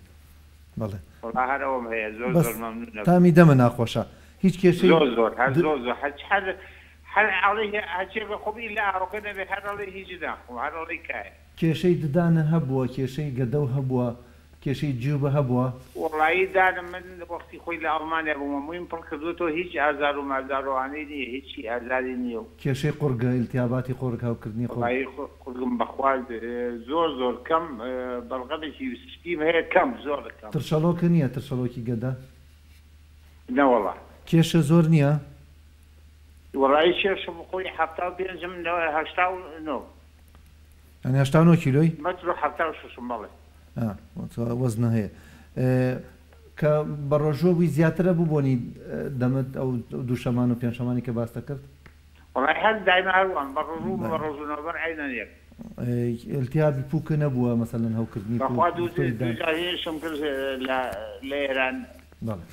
بەڵێ. وەڵا هەر ئەوەم هەیە زۆر بەس زۆر مەمنونە. تامی دەمە ناخۆشە هیچ کێشەی زۆر زۆر هەر د. زۆر زۆر هەر هەر هەر ئەڵێ هەرچێک بخۆم ئیلا ئاوەکە نەبێ هەر ئەڵێ هیچ ناخۆم هەر ئەڵێ کایە. کێشەی ددانە هەبووە کێشەی گەدەو هەبووە کێشەی جیوبە هەبووە؟ وەڵایی دانم من وەختی خۆی لە ئەڵمانیا بووم هەموویم پڕ کردووەتەوە هیچ ئازار و مازار و ئەوانەی نییە هیچی ئازاری نییە و. کێشەی قوڕگە ئیلتیاباتی قوڕگ هەوکردنی قوڕگ. وەڵایی قوڕگم بەخوا زۆر زۆر کەم بەڵغەمێکی سپیم هەیە کەم زۆر کەم. ترشەڵۆکە نییە ترشەڵۆکی گەدە؟ نەوەڵا. کێشە زۆر نییە؟ وەڵایی کێشم خۆی 75 م 89. یانی 89 کیلۆی؟ مەتر و 76م بەڵێ. وەزنە هەیە کە بە ڕۆژووە بووی زیاترە بوو بۆنی دەمت ئەو دووشەمان و پێنجشەمانی کە باستە کرد؟ وەڵای هەر دایمە هەر وام بە ڕۆژوو بە ڕۆژوو نەبم عەینەن یەک. ئیلتیابی پووکە نەبووە مەسەلەن هەوکردنی پووک بەخوا دوو دکتۆری دان. جار هێرشم کرد لە لە ئێران. بەڵێ.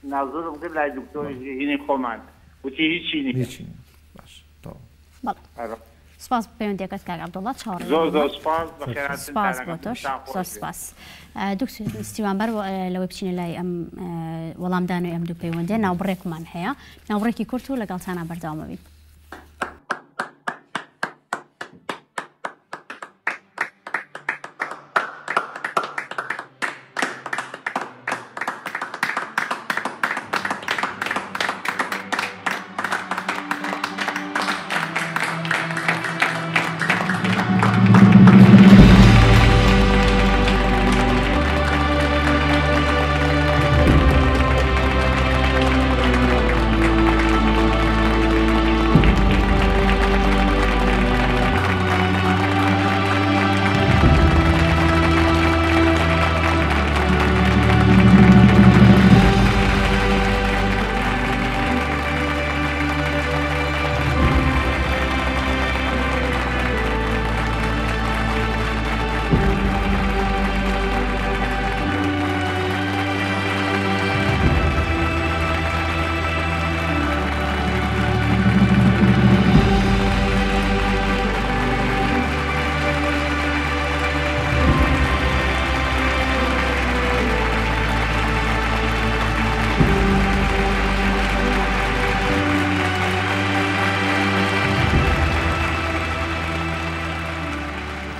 نازورم کرد لای دکتۆری هینی خۆمان وتی هیچی نیە. هیچی نیە باش تەواو. بەڵێ سپاس بۆ پەیوەندیەکەت کاک عەبدوڵا چاوەڕێی زۆر زۆر وەڵامت. سپاس بەخێرهاتنتان سپاس بۆ ئەکەم تۆش دەستتان خۆش زۆر بێ. سپاس دکتۆر ستیوان بەر لەوەی بچینە لای ئەم وەڵامدانەوەی ئەم دوو پەیوەندیە ناوبڕێکمان هەیە ناوبڕێکی کورت و لەگەڵتانا بەردەوام ئەبین.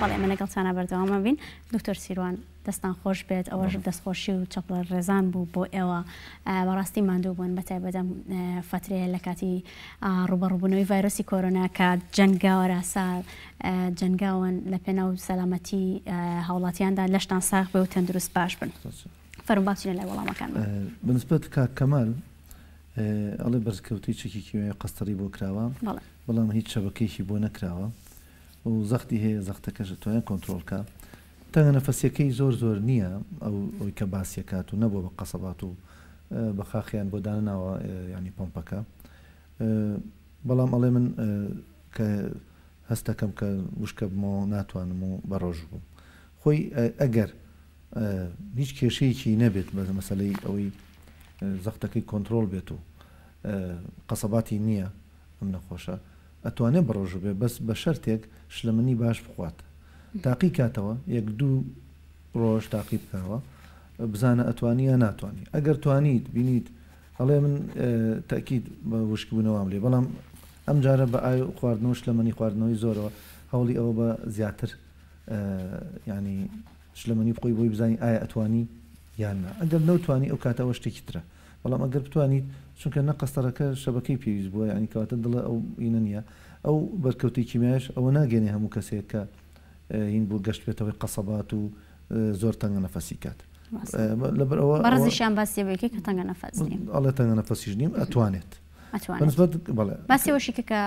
بەڵێ ئێمە لەگەڵتانا بەردەوام ئەبین. دکتۆر سیروان دەستان خۆش بێت ئەوەش دەستخۆشی و چەپڵە ڕێزان بوو بۆ ئێوە بەڕاستی ماندوو بوون بە تایبەت ئەم فترەیە لە کاتی ڕووبەڕووبوونەوەی ڤایرۆسی کۆرۆنا کە جەنگاوەراسا جەنگاون لە پێناو سەلامەتی هاوڵاتیاندا لەشتان ساغ بێ و تەندروست باش بن. فەرموو با بچینە لای وەڵامەکان. بەنسبەت کاک کەمال ئەڵێ بەرزکەوتەی چەکی کیمیاوی قەستەڕی بۆ کراوە بەڵام هیچ شەبەکەیەکی بۆ نەکراوە و زەختی هەیە زەختەکەش ئەتوانێت کۆنترۆڵ کا تەنگە نەفەسیەکەی زۆر زۆر نییە ئەو ئەوی کە باسیەکات و نەبووە بە قەسەبات و بە خاخیان بۆ دانەناوە ینی پۆمپەکە بەڵام ئەڵێ من کە هەستەکەم کە وشکە بمەوە ناتوانم و بە ڕۆژ بووم خۆی ئەگەر هیچ کێشەیەکی نەبێت بە مەسلەی ئەوەی زەختەکەی کۆنتترۆل بێت و قەسەباتی نییە ئەم نەخۆشە ئەتوانێ بەڕۆژوو بێ بەس بە شەرتێک شلەمەنی باش بخوات تاقی کاتەوە یەک دوو ڕۆژ تاقی بکەوە بزانە ئەتوانی یا ناتوانی ئەگەر توانیت بینیت ئەڵێ من تەکید بە وشکبوونەوەم لێ بەڵام ئەم جارە بە ئاو خواردنەوە شلەمەنی خواردنەوەی زۆرەوە هەوڵی ئەوە بە زیاتر ینی شلەمەنی بخۆی بۆی بزانی ئایا ئەتوانی یان نا ئەگەر نەوتوانی ئەو کاتە ئەوە شتێکی ترە بەڵام ئەگەر بتوانیت چونکە نە قەستەرەکە شەبەکەی پێویست بووە یانی کەواتە دڵە ئەو هینە نییە ئەو بەرکەوتەی کیمیایش ئەوە ناگەێنێ هەموو کەسێک کە هین بوو گەشت بێتەوەی قەسەبات و زۆر تەنگە نەفەسی کات لەبەر ئەوە بەڕێزیشیان باسی بێکی کە تەنگە نەفەس نیم ئەڵێ تەنگە نەفەسیش نیم ئەتوانێت ئەتوانێت بەنسبەت بەڵێ باسی ئەوەشی کرد کە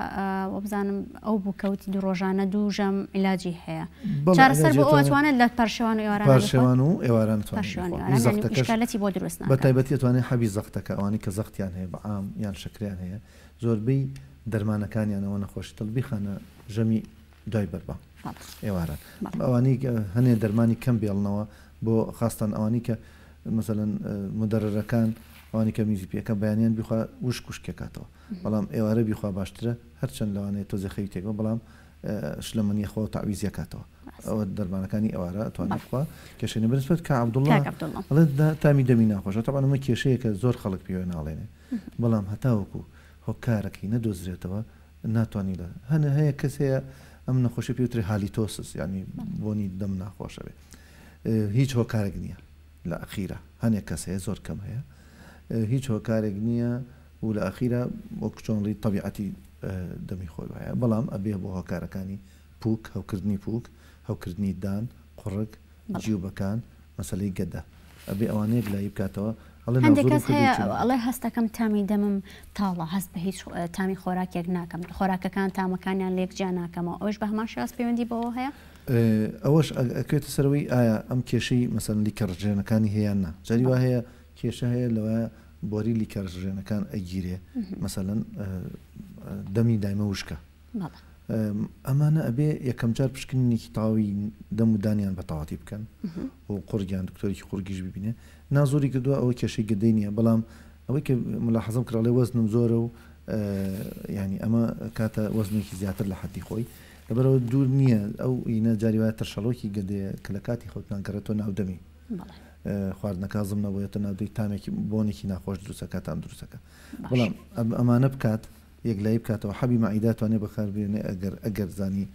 وابزانم ئەو بوو کە وتی دوو ڕۆژانە دوو ژەم عیلاجی هەیە بەڵێ چارەسەر عیلاجی بۆ ئەو ئەتوانێت ئەتوانێت لە پارشێوان و ئێوارانە بخوات پارشێوان و ئێواران ئەتوانێت پارشێوان و بخوا ئێواران یانی زەختەکەش ئیشکالەتی بۆ دروست بە ناکات تایبەتی ئەتوانێت حەبی زەختەکە ئەوانەی کە زەختیان هەیە بە عام یان شەکرەیان هەیە زۆربەی دەرمانەکانیان ئەوە نەخۆشی دڵ بیخەنە ژەمی دوای بەربانگ بەڵێ ئێواران بەڵێ ئەوانەی کە هەنێ دەرمانی کەم بێڵنەوە بۆ خاستان ئەوانەی کە مەسەلەن مدەرەرەکان ئەوانی کە میزی پێکە بەیانیان بیخوا وشک وشکێکاتەوە بەڵام ئێوارە بیخوا باشترە هەرچەند لەوانەیە تۆزێ خەوی تێکەوە بەڵام شلەمەنیە خۆ تەعویزیەکاتەوە ئەوە دەرمانەکانی ئێوارە ئەتوانێت بخوا کێشەی نیە بەنسبەت کا عەبدوڵڵا ئەڵێ تامی دەمی ناخۆشە تەبعەن ئەمە کێشەیەکە زۆر خەڵک پێوە ناڵێنێ بەڵام هەتاوەکو هۆکارەکەی نەدۆزرێتەوە ناتوانی لە هەنە هەیە کەس هەیە ئەم نەخۆشی پێوترێ هالیتۆسس یعنی بۆنی دەم ناخۆشە بێ هیچ هۆکارێک نییە لە ئەخیرا هەنێک کەس هەیە زۆر کەم هەیە هیچ هۆکارێک نییە و لە ئەخیرا وەک چۆنڵی تەبیعەتی دەمی خۆی وایە بەڵام ئەبێ بۆ هۆکارەکانی پوک هەوکردنی پوک هەوکردنی دان قوڕگ جیوبەکان مەسەلەی گەدە ئەبێ ئەوانە یەکلایی بکاتەوە ئەڵێ هەندێک ناوزۆرم کەس هەیە کردووی چی؟ ئەڵێ هەستەکەم تامی دەمم تاڵە هەست بە هیچ تامی خۆراکێک ناکەم خۆراکەکان تامەکانیان لێک جیا ناکەمەوە ئەوەش بە هەمان شێواز پەیوەندی بەوە هەیە؟ ئەوەش ئەکەوێتە سەرەوەی ئایا ئەم کێشەی مەسەلەن لیکە ڕژێنەکانی هەیە یان نا جاری وا هەیە کێشە هەیە لەوە بۆری لیکە ڕژێنەکان ئەگیرێ مەسەلەن دەمی دایمە وشکە ئەمانە ئەبێ یەکەم جار پشکنینێکی تەواوی دەم و دانیان بە تەواتی بکەن و قوڕگیان دکتۆرێکی قوڕگیش ببینێ نازۆری کردووە ئەوە کێشەی گەدەی نییە بەڵام. ئەوەی کە ملاحەزەم کرد ئەڵێ وەزنم زۆرە و یانی ئەمە کاتە وەزنێکی زیاتر لە حەدی خۆی لەبەرەوە دوور نییە ئەو ئینە جاری وایە ترشەڵۆکی گەدەیە کە لە کاتی خەوتنان گەڕێتەوە ناو دەمی خواردنەکە هەزم نەبووێتە ناو دەی تامێکی بۆنێکی ناخۆش دروستەکە تام دروستەکە بەڵام ئەمانە بکات یەکلایی بکاتەوە حەبی مەعیدە توانێ بەکار بێنێ ئەگەر ئەگەر زانی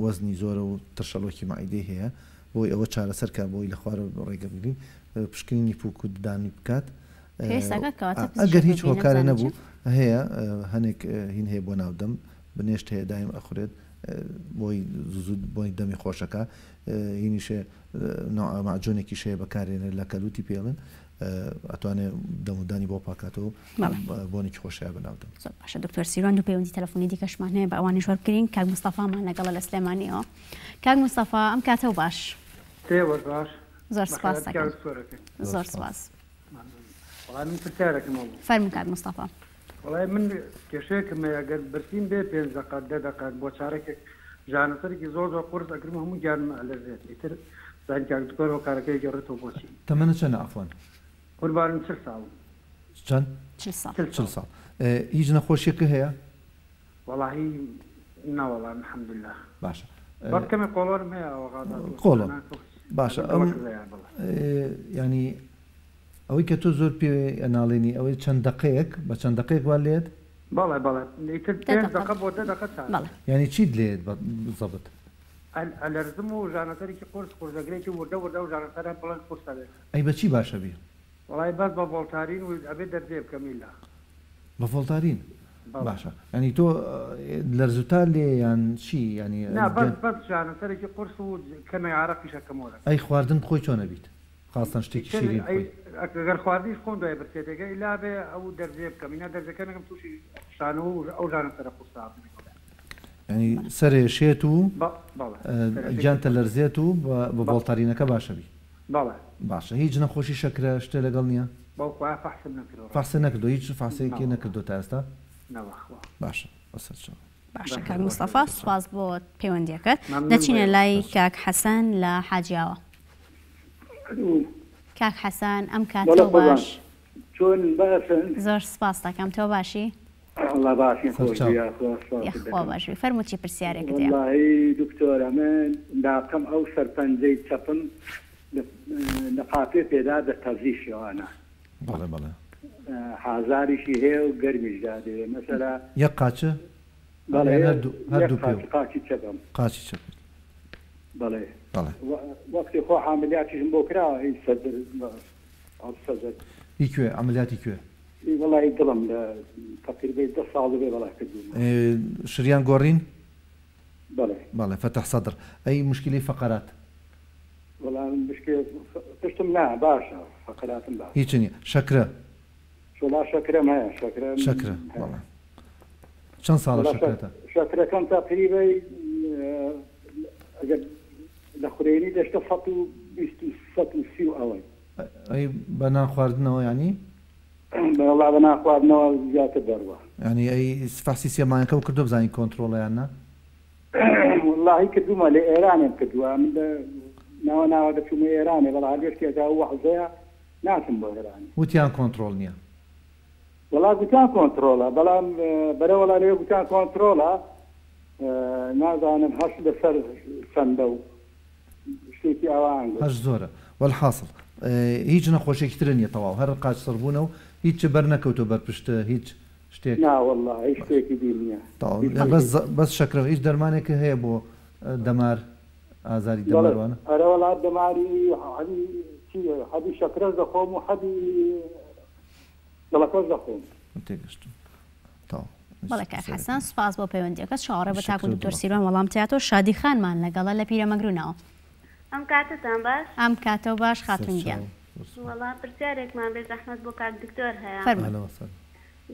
وەزنی زۆرە و ترشەڵۆکی مەعیدەی هەیە بۆی ئەوە چارەسەر کا بۆی لە خوارەوە ڕێگە بگرین پشکنینی پوک و ددانی بکات پێویستەکە کەواتە ئەگەر پزیشک هیچ ببینە هۆکارێ بزانێ نەبوو چیە. هەیە هەنێک هین هەیە بۆ ناو دەم بنێشت هەیە دایم ئەخورێت بۆی زوو بۆی دەمی خۆشەکە هینیش هەیە نوع مەعجونێکیش هەیە بەکارێنێت لە کەلوتی پێڵن ئەتوانێ دەم و دانی بۆ پاکاتەوە بۆنێکی خۆش هەیە بە ناو دەم. زۆر باشە دکتۆر سیروان دوو پەیوەندی تەلەفۆنی دیکەشمان هەیە بە ئەوانیش وەربگرین کاک مستەفامان لەگەڵە لە سلێمانیەوە کاک مستەفا ئەم کاتەو باش. ئێوەش باش. زۆر سپاس دەکەم. زۆر سپاس. وەڵای من پرسیارێکم هەبوو. فەرموو کاک مستەفا. وەڵای من کێشەیەکم هەیە گەر برسیم بێ پێنج دەقە دە دەقە بۆ چارەکێک ژانەسەرێکی زۆر زۆر قورس ئەگرم و هەموو گیانم ئەلەرزێت ئیتر زانی کاک دکتۆر هۆکارەکەی ئەگەڕێتەوە بۆچی. تەمەنت چەنە عەفوەن؟ قوربانم چل ساڵم. چەند؟ چل ساڵ. چل ساڵ. هیچ نەخۆشیەکە هەیە؟ وەڵاهی نەوەڵا الحمدللە. باشە. بەس کەمێ قۆڵۆنم هەیە ئەوە غازات و قۆڵۆن باشە ئەم یانی ئەوەی کە تۆ زۆر پێ ئەناڵێنی ئەوەی چەند دەقەیەک بە چەند دەقەیەک وا لێت؟ بەڵێ بەڵێ ئیتر پێنج دەقە بۆ دە دەقە چاکە. یانی چیت لێت بە زەبت؟ ئەلەرزم و ژانەسەرێکی قورس قورس ئەگرێتی وردە وردە ئەو ژانەسەرە بڵێن قورس ئەبێت. ئەی بە چی باشە بی؟ وەڵای بەس بە ڤۆڵتارین و ئەبێ دەرزێ بکەم ئیلا. بە ڤۆڵتارین باشە یانی تۆ لەرزوتا لێ یان چی یانی. نا بەس بەس ژانەسەرێکی قورس و کەمێک عارەقیش ئەکەمەوە لەگەڵ. ئەی خواردن بخۆی چۆن ئەبیت؟ خاستەن شتێکی شیرین بخۆی. ئەگەر خواردنیش بخۆم دوای برسێتێکە ئیلا بێ ئەو دەرزیە بکەم ئینا دەرزەکە نەکەم توشی شانەوە و ئەو ژانە سەرە قورسە ئەبم. یانی سەرێ شێت و گیانتە لەرزێت و بە ڤۆڵتارینەکە باشە بی. بەڵێ. باشە هیچ نەخۆشی شەکرە شتێ لەگەڵ نیە؟ بەوخوایە فەحسم نەکردوە. فەحست نەکردوە هیچ فەحسێکی نەکردوە تا ئێستا؟ نا بەخوا. باشە بەسەرچاو. باشە کاک مستەفا سوپاس بۆ پەیوەندیەکەت دەچینە لای کاک حەسەن لە حاجیاوە. کاک حەسەن ئەم کاتەو باش. چۆنن باشن؟ زۆر سپاست دەکەم تۆ باشی؟ وەڵا باشین خۆش بی یاخوا سپاست یاخوا دەکەم. باش بی فەرموو چی پرسیارێکت هەیە؟ وەڵاهی دکتۆرە من لاقەم ئەو سەر پەنجەی چەپم لە قاپێ پێدا دەتەزی شێوانە. بەڵێ بەڵێ. حازاریشی هەیە و گەرمیش دادێ مەسەلا. یەک قاچ؟ بەڵێ یان هەردوو یەک هەردوو قاچ پێو؟ قاچی چەپم. قاچی چەپت. بەڵێ بەڵێ. وەختی خۆ عاملیاتیشم بۆ کرا هی سەدر سەدر. هی کوێ عەمەلیاتی کوێ؟ ئی وەڵا ئی دڵم لە تەقریبەی دە ساڵ دەبێ بەڵا کردوومە. شریان گۆڕین؟ بەڵێ. بەڵێ فەتح سەدر. ئەی موشکیلەی فەقەرات؟ وەڵا مشکلە پشتم نا باشە فەقەراتم باشە. هیچ نیە. شەکرە؟ وەڵا شەکرەم هەیە شەکرەم شەکرە هەیە. بەڵێ. چەند ساڵە وەڵا شەکرەتە؟ شەکرەکەم تەقریبەی ئەگەر لە خورێنی دەشتە 120 و 130 و ئەوەی. ئەی بە نان خواردنەوە یانی؟ وەڵا بە نان خواردنەوە زیاتر دەڕوا. یانی ئەی فەحسی سێ مانگەکەو کردوە بزانی کۆنترۆڵە یان نا؟ وەڵاهی کردومە لە ئێرانێم کردوە من لە ناوە ناوە دەچومە ئێرانێ بەڵام هەر لێشتێکە ئەو وەحزەیە ناچم بۆ ئێرانێ. وتیان کۆنترۆڵ نیە. وەڵا گوتیان کۆنترۆڵە بەڵام بەرە وەڵا لەوێ گوتیان کۆنترۆڵە نازانم هەشت لەسەر چەندە و شتێکی ئاوایان گوت. هەشت زۆرە وەلحاسڵ هیچ نەخۆشیەکی ترە نیە تەواو هەر قاچ سڕبوونە و هیچ بەر نەکەوتوە بەر پشت هیچ شتێک. نا وەڵا هیچ شتێکی دی نیە. تەواو بەس بەس شەکرە هیچ دەرمانێک هەیە بۆ دەمار ئازاری دەمار وانە؟ ئەرە وەڵا دەماری حەبی چی حەبی شەکرەش دەخۆم و حەبی دڵەکەش دەخۆم. تێگەشتم تەواو. بەڵێ کاک حەسەن سوپاس بۆ پەیوەندیەکەت چاوەڕێ بە تاکو دکتۆر سیروان وەڵام تیاتەوە شادی خانمان لەگەڵە لە پیرەمەگرونەوە. ئەم کاتەتان باش. ئەم کاتەو باش خاتون گیان. وەڵا پرسیارێکمان بێ زەحمەت بۆ کاک دکتۆر هەیە. فەرموو.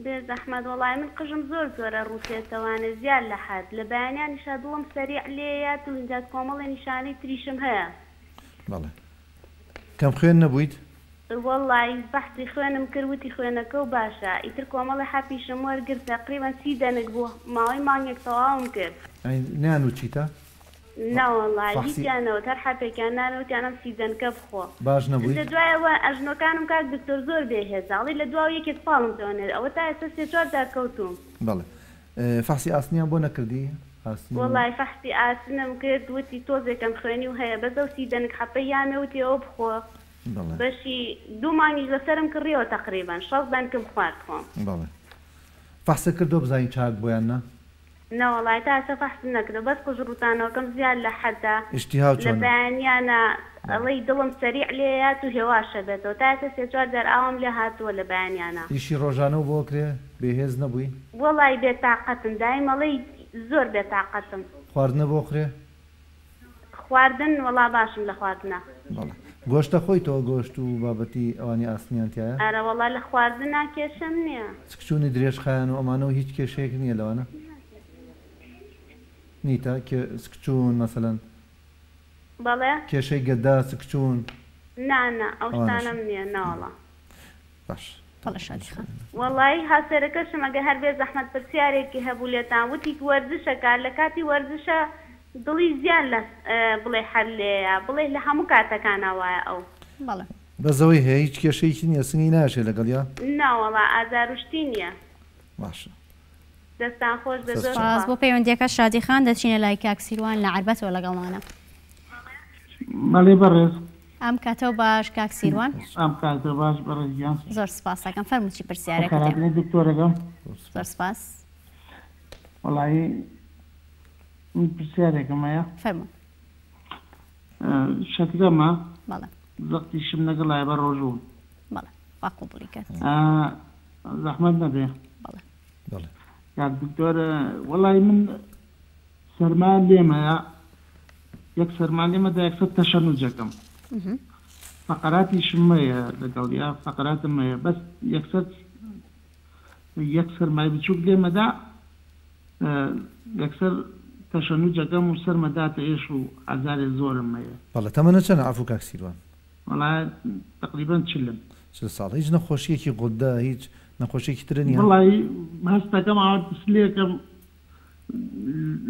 بێ زەحمەت وەڵای من قژم زۆر زۆرە ڕووتێتەوانێ زیاد لە حەد لە بەیانیانیشا دڵم سەریع لێیات و ئینجا کۆمەڵێ نیشانەی تریشم هەیە. بەڵێ کەم خوێن نەبوویت؟ وەڵای فەحسی خوێنم کرد وتی خوێنەکەو باشە ئیتر کۆمەڵێ حەپیشم وەرگرت تەقریبەن 30 دەنک بوو ماوەی مانگێک تەواوم کرد. ئەی نەیان وت چیتە؟ نەوەڵا فەحسی. هیچیان نەوت هەر حەپێکیان نامێ وتیان ئەم سیدەنکە بخۆ باش نەبوویت؟ ئینجا دوایەوە ئەژنۆکانم کاک دکتۆر زۆر بێ هێزە ئەڵێی لە دواوە یەکێک پاڵم پێوە نێت ئەوە تا ئێستا سێ چوار جار کەوتووم. بەڵێ فەحسی ئاسنیان بۆ نەکردی؟ ئاسن و. وەڵای فەحسی ئاسنم کرد وتی تۆزێ کەم خوێنی و هەیە بەس ئەو سیدەنک حەپەی یامێ وتی ئەوە بخۆ بەڵێ. بەشی دوو مانگیش لەسەرم کڕیەوە تەقریبەن شەست دەنکم خوارد خۆم. بەڵێ فەحست کردوە بزانی چاک بوە یان نا؟ نەوەڵای تا ئێستا فەحسم نەکردوە بەس قژ ڕوتانەوەکەم زیاد لە حەدە ئیشتیهاو لە چۆنە؟ بەیانیانا ئەڵێی دڵم سەریع لێیات و هێواشە بێتەوە تا ئێستا سێ چوار جار ئاوام لێ هاتووە لە بەیانیانا. ئیشی ڕۆژانەو بۆ کرێ بێ هێز نەبووی؟ وەڵای بێ تاقەتم دایم ئەڵێی زۆر بێ تاقەتم. خواردنە بۆ کرێ؟ خواردن وەڵا باشم لە خواردنا. بەڵێ گۆشت دەخۆی تۆ گۆشت و بابەتی ئەوانی ئاسنیان تیایە؟ ئەرەوەڵا لە خواردنا کێشەم نیە. سکچوونی درێژخایەن و ئەمانە و هیچ کێشەیەک نیە لەوانە نیتە کێ سکچوون مەسەلەن. بەڵێ. کێشەی گەدە سکچوون. نا نا ئەو ئەوانەش شتانەم نیە نەوەڵا. باش. بەڵێ شادی خان. وەڵایی هاوسەرەکەشم ئەگەر هەر بێ زەحمەت پرسیارێکی هەبوو لێتان وتی وەرزشەکا لە کاتی وەرزشە دڵی زیان لە بڵێ حەر لێیە بڵێ لە هەموو کاتەکانا وایە ئەو. بەڵێ. بەس ئەوەی هەیە هیچ کێشەیەکی نیە سنگی نایەشێ لەگەڵیا؟ ناوەڵا ئازارو شتی نیە. باشە. دەستان خۆش بێ زۆر سپاس سوپاس. بۆ پەیوەندیەکەت شادی خان دەچینە لای کاک سیروان لە عەربەتەوە لەگەڵمانە. بەڵێ بەڕێز. ئەم کاتەو باش کاک سیروان. ئەم کاتە باش بەڕێز گیان. زۆر سپاس ئەکەم فەرموو چی پرسیارێکت هەیە. بەخێرهاتنی دکتۆرەکەم. زۆر سپاس. وەڵایی من پرسیارێکم هەیە. فەرموو. شەکرەمە. بەڵێ. زەختیشم لەگەڵایە بە ڕۆژووم. بەڵێ خوا قبوڵی کات. زەحمەت نەبێ. بەڵێ. بەڵێ. کاک دکتۆر وەڵای من سەرما لێمەیە یەک سەرما لێمە دا یەکسەر تەشەنوجەکەم فەقەراتیشم مەیە لەگەڵیا فەقەراتم مەیە بەس یەکسەر یەک سەرمای بچوک لێمەدا یەکسەر تەشەنوجەکەم و سەرمە داتە ئێش و ئازارێ زۆرم مەیە. بەڵێ تەمەنت چەنە عەفو کاک سیروان؟ وەڵا تەقریبەن چلم. 40 ساڵ هیچ نەخۆشیەکی غودە هیچ نەخۆشیەکی ترە نیە؟ وەڵایی هەستەکەم ئاوا سلێکم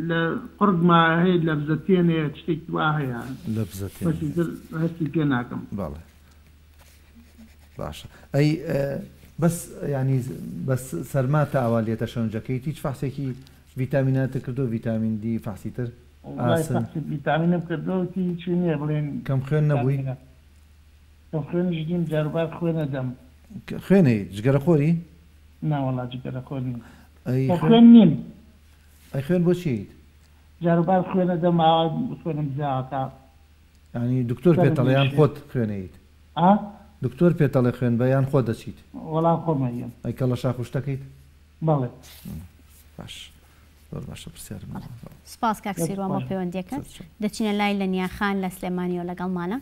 لە قوڕگما هەیە لەبزەتێنێ شتێکی وا هەیە لەبزەتێنێ بەس ئیتر هەستی پێ ناکەم. بەڵێ باشە ئەی بەس یانی بەس سەرما تا ئاوا لێتە شەنجەکەیت هیچ فەحسێکی ڤیتامیناتت کردوە ڤیتامین دی فەحسی تر؟ وەڵای ئاسن. فەحسی ڤیتامینم کردوە وتی هیچی نیە بڵێن کەم خوێن نەبووی؟ ڤیتامینە کەم خوێنیش نیم جاروبار خوێن ئەدەم. خوێن هەیت جگەرە خۆری؟ نا وەڵا جگەرە خۆر نیم. ئەی کەم خوێن خوێن نیم. ئەی خوێن بۆ چی هەیت؟ جاروبار خوێن ئەدەم ئاوا خوێنم زیاکا. یانی دکتۆر سەرم پێت ئەڵێ یان ئێشێ. خۆت خوێن ئەیت؟ ئا؟ دکتۆر پێت ئەڵێ خوێن بە یان خۆت دەچیت؟ وەڵا خۆم ئەیەم. ئەی کەڵەشاخ و شتەکەیت؟ بەڵێ. باش زۆر باشە پرسیارم نەما. سوپاس کاک سیروان بۆ پەیوەندیەکەت. دەچینە لای لەنیا خان لە سلێمانیەوە لەگەڵمانە.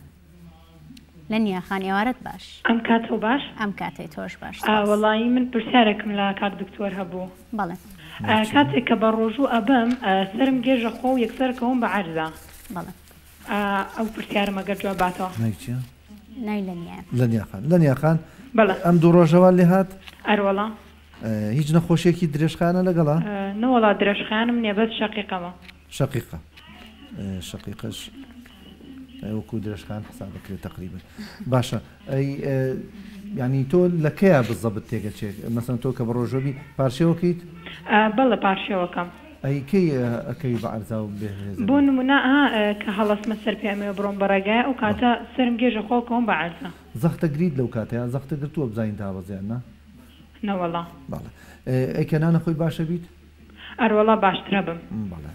لەنیا خان ئێوارەت باش. ئەم کاتەو باش. ئەم کاتەی تۆش باش سوپاس. وەڵایی من پرسیارێکم لە کاک دکتۆر هەبوو. بەڵێ. کاتێک کە بە ڕۆژوو ئەبم سەرم گێژە خۆ و یەکسەر کەوم بە عەرزا. بەڵێ. ئەو پرسیارم ئەگەر جواب باتەوە. ناوی چیە؟ ناوی لەنیایە. لەنیا خان لەنیا خان بەڵێ. ئەم دوو ڕۆژە وات لێ هات؟ ئەروەڵا. هیچ نەخۆشیەکی درێژخایەنە لەگەڵە؟ نەوەڵا درێژخایەنم نیە بەس شەقیقەمە. شەقیقە شەقیقەش وەکو درێژخایەن حساب دەکرێت تەقریبا باشە ئەی یعنی تۆ لە کەیا بزەبت تێگەچێت مەسەن تۆ کە بە ڕۆژوەبی پارشێوەکەیت؟ بەڵێ پارشێوەکەم. ئەی کەی ئەکەوی بە عەرزا و بێ هێزەبی؟ بۆ نمونە ها کە هەڵەسمە سەر پێ ئەمەوێ بڕۆم بە ڕێگایە ئەو کاتە سەرم گێژە خۆ کەوم بە عەرزا. زەختە گریت لەو کاتەیا زەختە گرتووە بزانین دابەزێ یان نا؟ نەوەڵا. بەڵێ ئەی کە نانە خۆی باشە بیت؟ ئەروەڵا باشترە بم. بەڵێ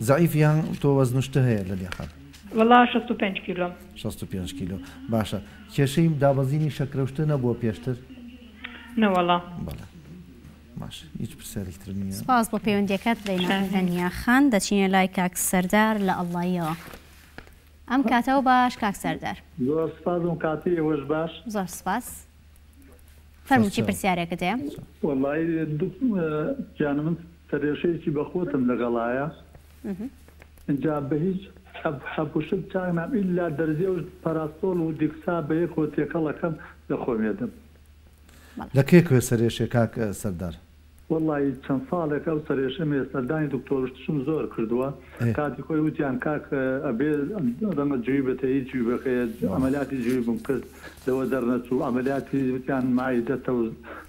زەعیف یان تۆ وەزن و شتە هەیە لەلیا خان؟ وەڵا 65 کیلۆم. 65 کیلۆ باشە کێشەی دابەزینی شەکرە و شتە نەبووە پێشتر؟ نەوەڵا. بەڵێ باشە هیچ پرسیارێکی ترم نییە. سپاس بۆ پەیوەندیەکەت لەنیا خان دەچینە لای کاک سەردار لە ئەڵڵاییەوە ئەم کاتەوە باش کاک سەردار. زۆر سپاس ئەم کاتی ئێوەش باش. زۆر سپاس. فەرموو چی پرسیارێکت هەیە؟ وەڵایی گیانە من سەرێشەیەکی بەخۆتم لەگەڵایە ئینجا بە هیچ حەب حەب و شت چاک نام ئیلا دەرزی ئەو پەراستۆڵ و دیکسا بە یەکەوە تێکەڵ ئەکەم لە خۆم یەدەم. لە کێ کوێ سەرێشێ کاک سەردار؟ وەڵایی چەند ساڵێکە ئەو سەرئێشەم هەیە سەردانی دکتۆر شتشم زۆر کردووە کاتی خۆی وتیان کاک ئەبێ ڕەنگە جویبت هەیە جویبەکەیە عەمەلیاتی جویبم کرد لەوە دەرنەچوو عەمەلیاتی وتیان مەعیدەتە و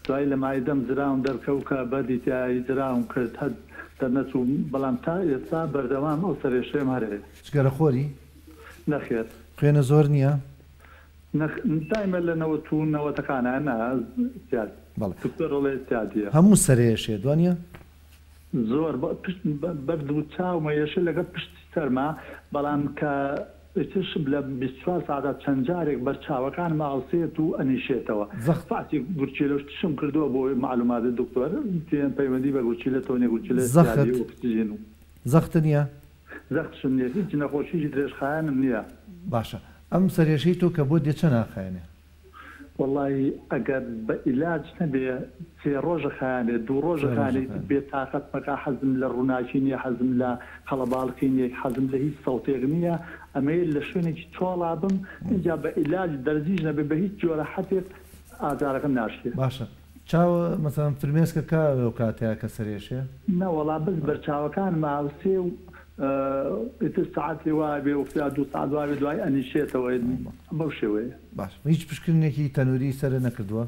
دوایی لە مەعیدەم زراوم دەرکەوت کە بەردی تیایە زراوم کرد هەر دەرنەچوو بەڵام تا ئێستا بەردەوام ئەو سەرئێشەیەم هەر هەیە. جگەرەخۆری؟ نەخێر. خوێنە زۆر نییە؟ نەخ دایمە لە نەوەت و نەوەتەکانە نا زیاد بەڵێ. دکتۆر ئەڵێ زیادیە. هەموو سەرێشێت وانیە؟ زۆر بە پشت بەرد و چاومە یەشێ لەگەڵ پشتی سەرما بەڵام کە ئیتر لە 24 ساعتا چەند جارێک بەر چاوەکانم ئاوسێت و ئەنیشێتەوە زەخت. فەحسی گورچیلە و شتشم کردووە بۆ مەعلوماتت دکتۆر پەیوەندی بە گورچیلەتەوە نیە گورچیلە زەخت. زیادی ئۆکسجین و. زەخت نیە؟ زەختشم نیە هیچ نەخۆشیکی درێژخایەنم نیە. باشە ئەم سەرێشەی تۆ کە بۆت دێ چەند ئاخایەنێ؟ وەڵایی ئەگەر بە ئیلاج نەبێ سێ ڕۆژە خایەنێ دوو ڕۆژە سێ ڕۆژە خایەنێ ئیتر خایەنێ. بێ تاقەت مەکا حەزم لە ڕووناکی نیە حەزم لە قەڵەباڵخی نیە حەزم لە هیچ سەوتێک نیە ئەمەوێ لە شوێنێکی چۆڵا بم ئینجا بە ئیلاج دەرزیش نەبێ بە هیچ جۆرە حەپێک ئازارەکەم ناشکێ. باشە چاو مەسەلەن فرمێسکە کا لەو کاتەیا کە سەرێشێ؟ نەوەڵا بەس بەرچاوەکانم ئاوسێ و ئیتر سەعاتێ وابێ و یا دوو سەعات وابێ دوای ئەنیشێتەوە بەو شێوەیە. باش هیچ پشکنینێکی تەنوری سەرت نەکردووە؟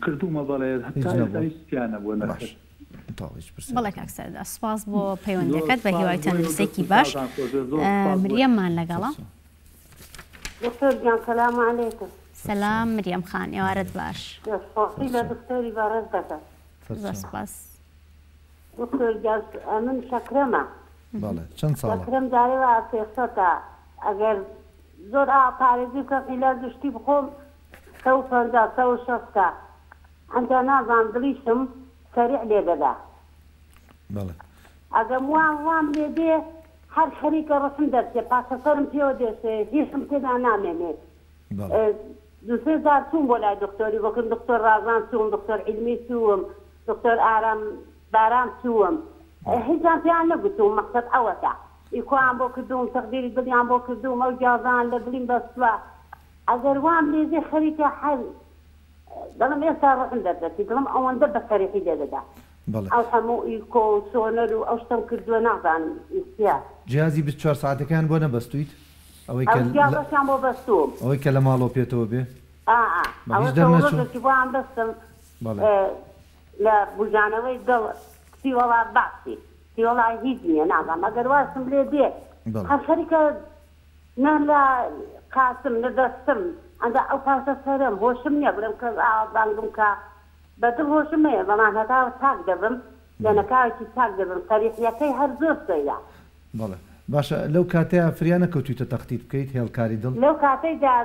کردوومە بەڵێ هیچ تا ئێستا نەبووە؟ هیچ تیا نەبووە باش نەخێر. تەواو هیچ پرسیارێک بەڵێ نەبوو. کاک سەردار سوپاس بۆ زۆر پەیوەندیەکەت بە سوپاس هیوای بۆ ئێوە دەست تەندروستیەکی و باش چاوتان خۆش بێت زۆر سوپاس بۆ مریەممان لەگەڵە. سەرچاو. دکتۆر گیان سلام علیکم. سەلام مریەم خان ئێوارەت باش. دەست خۆشی لە دکتۆری بەڕێز دەکەم. زۆر سوپاس. دکتۆر گیان ئەمن شەکرەمە. بەڵێ چەند ساڵە؟ شەکرەم جارێ وا سێسەتە ئەگەر زۆر ئاو پارێزی بکەم عیلاج و شتی بخۆم 150 160 ئەنجا نازانم دڵیشم سەریع لێ دەدا. بەڵێ. ئەگەم وام وام لێ دێ هەر خەریکە ڕسم دەرچێ پاشە سەرم پێوە دێشێ هیچم تێدا نامێنێ. بەڵێ. دوو سێ جار چووم بۆ لای دختۆری وەکن دختۆر ڕازان چووم دختۆر عیلمی چووم دختۆر ئارام بارام چووم بەڵێ. هیچیان پێیان نەگوتووم مەقسەد ئەوەتە ئیکۆیان بۆ کردووم تەخدیری دڵیان بۆ کردووم ئەو جازان لە دڵیم بەستووە ئەگەر وام لێ دێ خەریکە هەر دەڵێم ئێستا ڕۆحم دەردەچی دڵم ئەوەندە بە سەریحی لێ دەدا بەڵێ. ئەو هەموو ئیکۆ و سۆنەر و ئەو شتەم کردووە نازانم چیە. جیهازی 24 سەعاتەکەیان بۆ نەبەستوویت؟ ئەوەی ئەو کە لە جیاوازیان بۆ بەستووم. ئەوەی کە لە ماڵەوە پێتەوە بێ؟ ئا ئا بە ئەوە هیچ شەو دەرنەچوو؟ ڕۆژێکی بۆیان بەستم بەڵێ. لە بوژانەوەی دڵ کچی وەڵا باسی کچی وەڵا هیچ نییە نازانم ئەگەر واشم لێ دێ بەڵێ. هەر خەریکە نە لە قاچم نە دەستم ئەنجا ئەو پاشە سەرم هۆشم نییە بڵێم کەس ئاوا بانگم کا بە دڵ هۆشم هەیە بەڵام هەتا چاک دەبم لە بەڵێ. نەکاوێکی چاک دەبم سەریحیەکەی هەر زۆر سەیرە. بەڵێ باشە لەو کاتەیا فریا نەکەوتویتە تەختیت بکەیت هێڵکاری دڵ؟ لەو کاتەیدا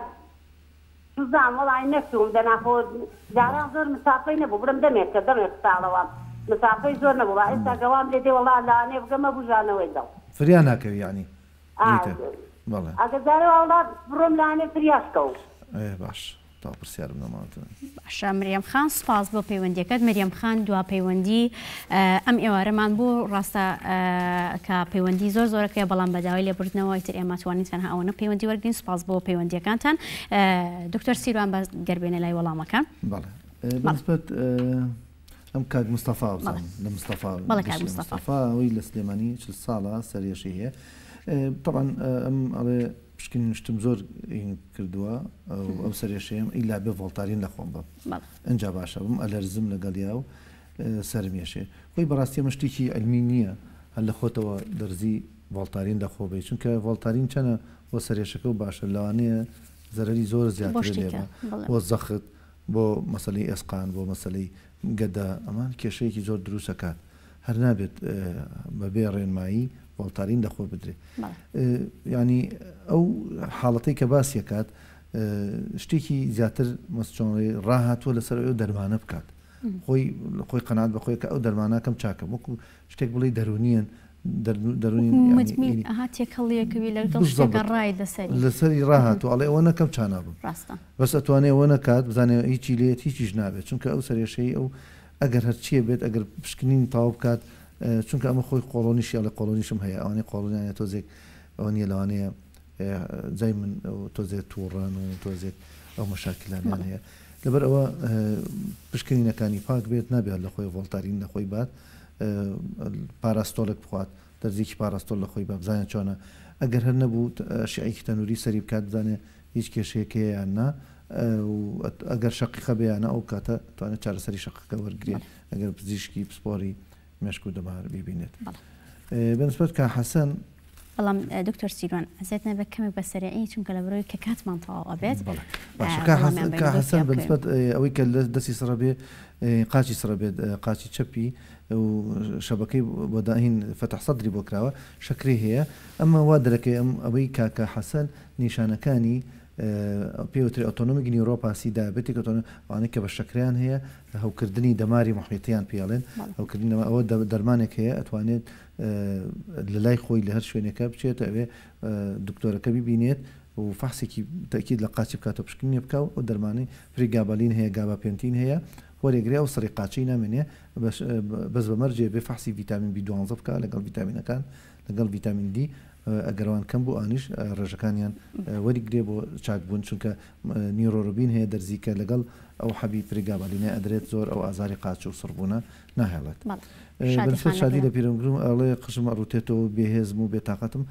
سوزان وەڵای نەچووم دەنا خۆ بەڵێ. جاران زۆر مسافەی نەبوو بڵێم دەمێکە دەمێک ساڵەوە مسافەی زۆر نەبوو با ئێستا بەڵێ. گەوام لێ دێ وەڵا لەوانەیە بگەمە بوژانەوەی دڵ. فریا ناکەوی یەعنی ئا دیتە بەڵێ. ئەگەر جارێ وەڵا بڕۆم لەوانەیە فریاش کەوم. ئێ باش تەواو پرسیارم نەماوە. باشە مریەم خان سوپاس بۆ پەیوەندیەکەت مریەم خان دوا پەیوەندی ئەم ئێوارەمان بوو ڕاستە کە پەیوەندی زۆر زۆرەکەی بەڵام بە داوای لێبوردنەوە ئیتر ئێمە توانین تەنها ئەوەنە پەیوەندی وەرگین سوپاس بۆ پەیوەندیەکانتان دکتۆر سیروان بە گەربێنە لای وەڵامەکان بەڵێ بەنسبەت ئەم کاک مستەفا بزانم لە مستەفا بەڵێ کاک مستەفا مستەفا ئەوەی لە سلێمانی 40 ساڵە سەرێشەی هەیە طبعا ئەم ئەڵێ پشکنین شتم زۆر کردووە ئەو سەرێشەیەم ئیلا بێ ڤۆڵتارین لە خۆم بم ئەجا باشە بم ئەلەرزم لەگەڵیا و سەرم یەشێ خۆی بەڕاستی ئەمە شتێکی علمی نییە هەر لە خۆتەوە دەرزی ڤۆڵتارین لە خۆ بی چونکە ڤۆڵتارین چەنە بۆ سەرێشەکە و باشە لەوانەیە زەرەری زۆر زیاتر لێ بۆ زەخت بۆ مەسەلەی ئێسقان بۆ مەسەلەی گەدە ئەمان کێشەیەکی زۆر دروست ئەکات هەر نابێت بەبێ ڕێنمایی ڤۆڵتارین لەخۆ بدرێ یانی ئەو حاڵەتەی کە باسی ئەکات شتێکی زیاتر مەسچۆنی ڕاهاتووە لەسەر ئەو دەرمانە بکات خۆی خۆی قەناعەت بە خۆی کە ئەو دەرمانەکەم چاکە وەکو شتێک بڵێی دەروونیەن دەروونی مدمین ئەها تێکەڵیەکەوی لەگەڵ شتێکە ڕای لەسەری لەسەری ڕاهاتوو ئەڵێ ئەوە نەکەم چانابم ڕاستە بەس ئەتوانێ ئەوە نەکات بزانێ هیچی لێت هیچیش نابێت چونکە ئەو سەرێشەی ئەو ئەگەر هەرچیە بێت ئەگەر پشکنین تەواو بکات چونکە ئەمە خۆی قۆڵۆنیشی ئەڵێ قۆڵۆنیشم هەیە ئەوانەی قۆڵۆنیان هەیە تۆزێک ئەوە نییە لەوانەیە جای من تۆزێک تووڕەن و تۆزێک ئەو مەشاکلانیان هەیە. لەبەر ئەوە پشکنینەکانی پاک بێت نابێت لە خۆی ڤۆڵتارین لە خۆی بات پاراستۆلێک بخوات دەرزیکی پاراستۆل لە خۆی با بزانێت چۆنە ئەگەر هەر نەبوو شیعێکی تەنوری سەری بکات بزانێت هیچ کێشەیەک هەیە یان نا و ئەگەر شەقیقە بێ یان نا ئەو کاتە توانێت چارەسەری شەقەکە وەرگێ ئەگەر پزیشکی پسپۆری مێشک و دەمار بیبینێت بەنسبەت کا حەسەن. بەڵام دکتۆر سیروان ئەزیەت نەبێت کەمێک بە سەریعی چونکە لە بەرەوەی کە کاتمان تەواو ئەبێت باشە کا حەسەن بەنسبەت ئەوەی کە لە دەستی سڕە بێ قاچی سڕە بێت قاچی چەپی و شەبەکەی بۆ داهین فەتح سەدری بۆ کراوە شەکرەی هەیە ئەمە وا دەرەکەی ئەم ئەوەی کاکە حەسەن نیشانەکانی پێوترێ autonomic neuropathy diabetic autonomic ئەوانەی کە بە شەکرەیان هەیە هەوکردنی دەماری موحیتیان پێ ئەڵێن هەوکردنی دەمار ئەوە دەرمانێک هەیە ئەتوانێت لە لای خۆی لە هەر شوێنێکە بچێتە ئەوێ دکتۆرەکە ببینێت و فەحسێکی تەکید لە قاچی بکاتەوە پشکنینێ بکا و ئەو دەرمانەی pregabalin هەیە gabapentin هەیە وەرێگرێ ئەو سڕی قاچەی نامێنێ بەس بە مەرجێ بێ فەحسی ڤیتامین بی دوانزە بکا لەگەڵ ڤیتامینەکان لەگەڵ ڤیتامین دی ئەگەر ئەوان کەم بوو ئانیش ڕێژەکانیان وەریگرێ بۆ چاک بوون چونکە Neurobion هەیە دەرزی کە لەگەڵ ئەو حەبی pregabalin ە ئەدرێت زۆر ئەو ئازاری قاچ و سڕبوونە ناهێڵێت. بەنسبەت شادی لە پیرەمگرم ئەڵێ قژم ئەڕوتێتەوە و بێهێزم و بێتاقەتم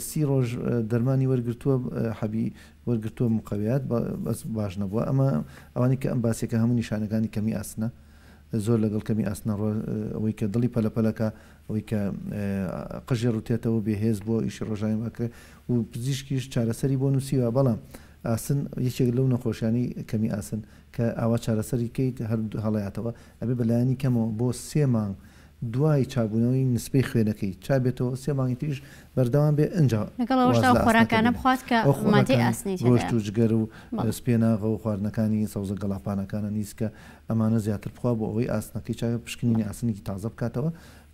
سی ڕۆژ دەرمانی وەرگرتووە حەبی وەرگرتووە مقەویات بەس باش نەبووە ئەمە ئەوانی کە ئەم باسێکە هەموو نیشانەکانی کەمی ئاسنە زۆر لەگەڵ کەمی ئاسنە ڕۆ ئەوەی کە دڵی پەلەپەلەکە ئەوەی کە قژی ڕوتێتەوە بێهێز بووە ئیشی ڕۆژانی بەکرێ و پزیشکیش چارەسەری بۆ نووسیوە بەڵام ئاسن یەکێک لەو نەخۆشیانەی کەمی ئاسن کە ئاوا چارەسەری کەیت هەر هەڵەیاتەوە ئەبێ بە لایەنی کەمەوە بۆ سێ مانگ دوای چابوونەوەی نسبەی خوێنەکەی چابێتەوە سێ مانگی تریش بەردەوام بێ ئنجا لەگەڵ ئەوەشدا واز ئەو لە ئاسنەکە خۆراکانە بێنێ بخوات کە ئەو مادەی خۆراکانەی ئاسنی گۆشت تێدایە و جگەر و بەڵێ. سپێناغە و خواردنەکانی سەوزە گەڵاپانەکانە نیسکە ئەمانە زیاتر بخوا بۆ ئەوەی ئاسنەکەی چاک پشکنینی ئاسنێکی تازە بکاتەوە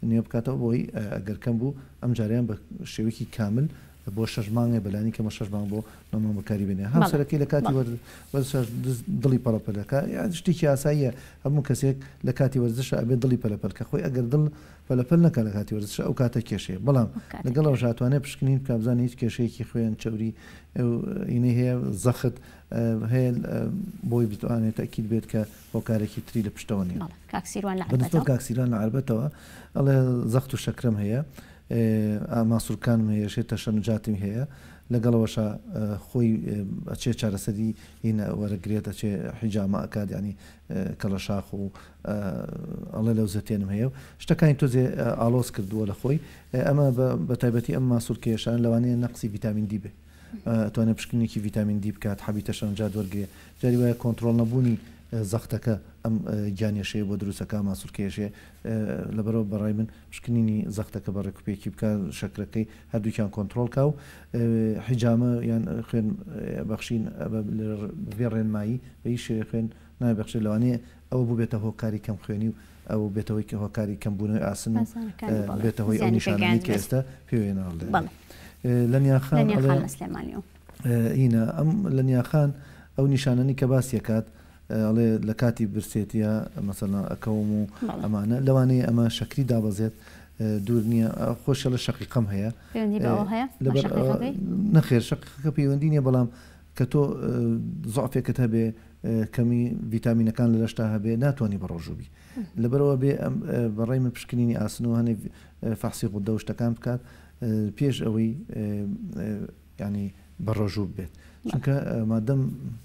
نوێ بکاتەوە بۆ ئەوەی ئەگەر کەم بوو ئەمجارەیان بە شێوەیەکی کامل بۆ شەش مانگێ بەلانی کەمە شەش مانگ بۆ نۆ مانگ بەکاری بێنێ هاوسەرەکەی لە کاتی وەرزشا دڵی پەڵەپەل دەکا یان شتێکی ئاساییە هەموو کەسێک لە کاتی وەرزشا ئەبێ دڵی پەلەپەل کە خۆی ئەگەر دڵ پەلەپەل نەکا لە کاتی وەرزشا ئەو کاتە کێشەیە بەڵام لەگەڵ ئەوشا ئەتوانێ پشکنین بکا بزانێ هیچ کێشەیەکی خوێن چەوری ئینەی هەیە زەخت هەیە بۆی بتوانێت تەئکید بێت کە هۆکارێکی تری لە پشتەوە نییە. کاک سیروان لە عەربەتەوە. کاک سیروان لە عەربەتەوە ئەڵێ زەخت و شەکرەم هەیە ماسولکانم هەیە شێ تەشەنوجاتم هەیە لەگەڵ ئەوەشا خۆی ئەچێ چارەسەری هینە وەرەگرێت ئەچێ حیجامە ئەکات یانی کەڵەشاخ و ئەڵێ لەوزەتێنم هەیە و شتەکانی تۆزێ ئاڵۆز کردووە لە خۆی ئەمە بە تایبەتی ئەم ماسولکەیەشان لەوانەیە نەقسی ڤیتامین دی بێ ئەتوانێت پشکنینێکی ڤیتامین دی بکات حەبی تەشەنوجات وەرگرێ جاری وایە کۆنترۆڵ نەبوونی زەختەکە ئەم گیانێشەیە بۆ دروست ئەکا ماسولکەیەشێ لەبەرئەوە بەڕای من پشکنینی زەختەکە بە ڕێکوپێکی بکا شەکرەکەی هەردووکیان کۆنترۆڵ کا و حیجامە یان خوێن بەخشین بەبێ ڕێنمایی بە هیچ شێوەیەک خوێن نابەخشێت لەوانەیە ئەوە ببێتە هۆکاری کەم خوێنی و ئەو بێتە هۆی هۆکاری کەمبوونەوەی ئاسن و بێتە هۆی ئەو نیشانانەی کە ئێستا پێوەی ناڵێن. لەنیا خان ئەڵێ هینا ئەم لەنیا خان ئەو نیشانانەی کە باسی ئەکات ئەڵێ لە کاتی برسێتیە مەسەلەن ئەکەوم و ئەمانە لەوانەیە ئەمە شەکری دابەزێت دوور نییە خۆشی ئەڵێ شەقیقەم هەیە پەیوەندی بەوە هەیە لەبەر نەخێر شەقیقەکە پەیوەندی نییە بەڵام کە تۆ زعفێکت هەبێ کەمی ڤیتامینەکان لە لەشتا هەبێ ناتوانانی بە ڕۆژوو بی لەبەرەوە بێ بەڕای من پشکنینی ئاسن و هەنێ فەحسی غودە و شتەکان بکات پێش ئەوەی یانی بەڕۆژوو ببێت چونکە مادەم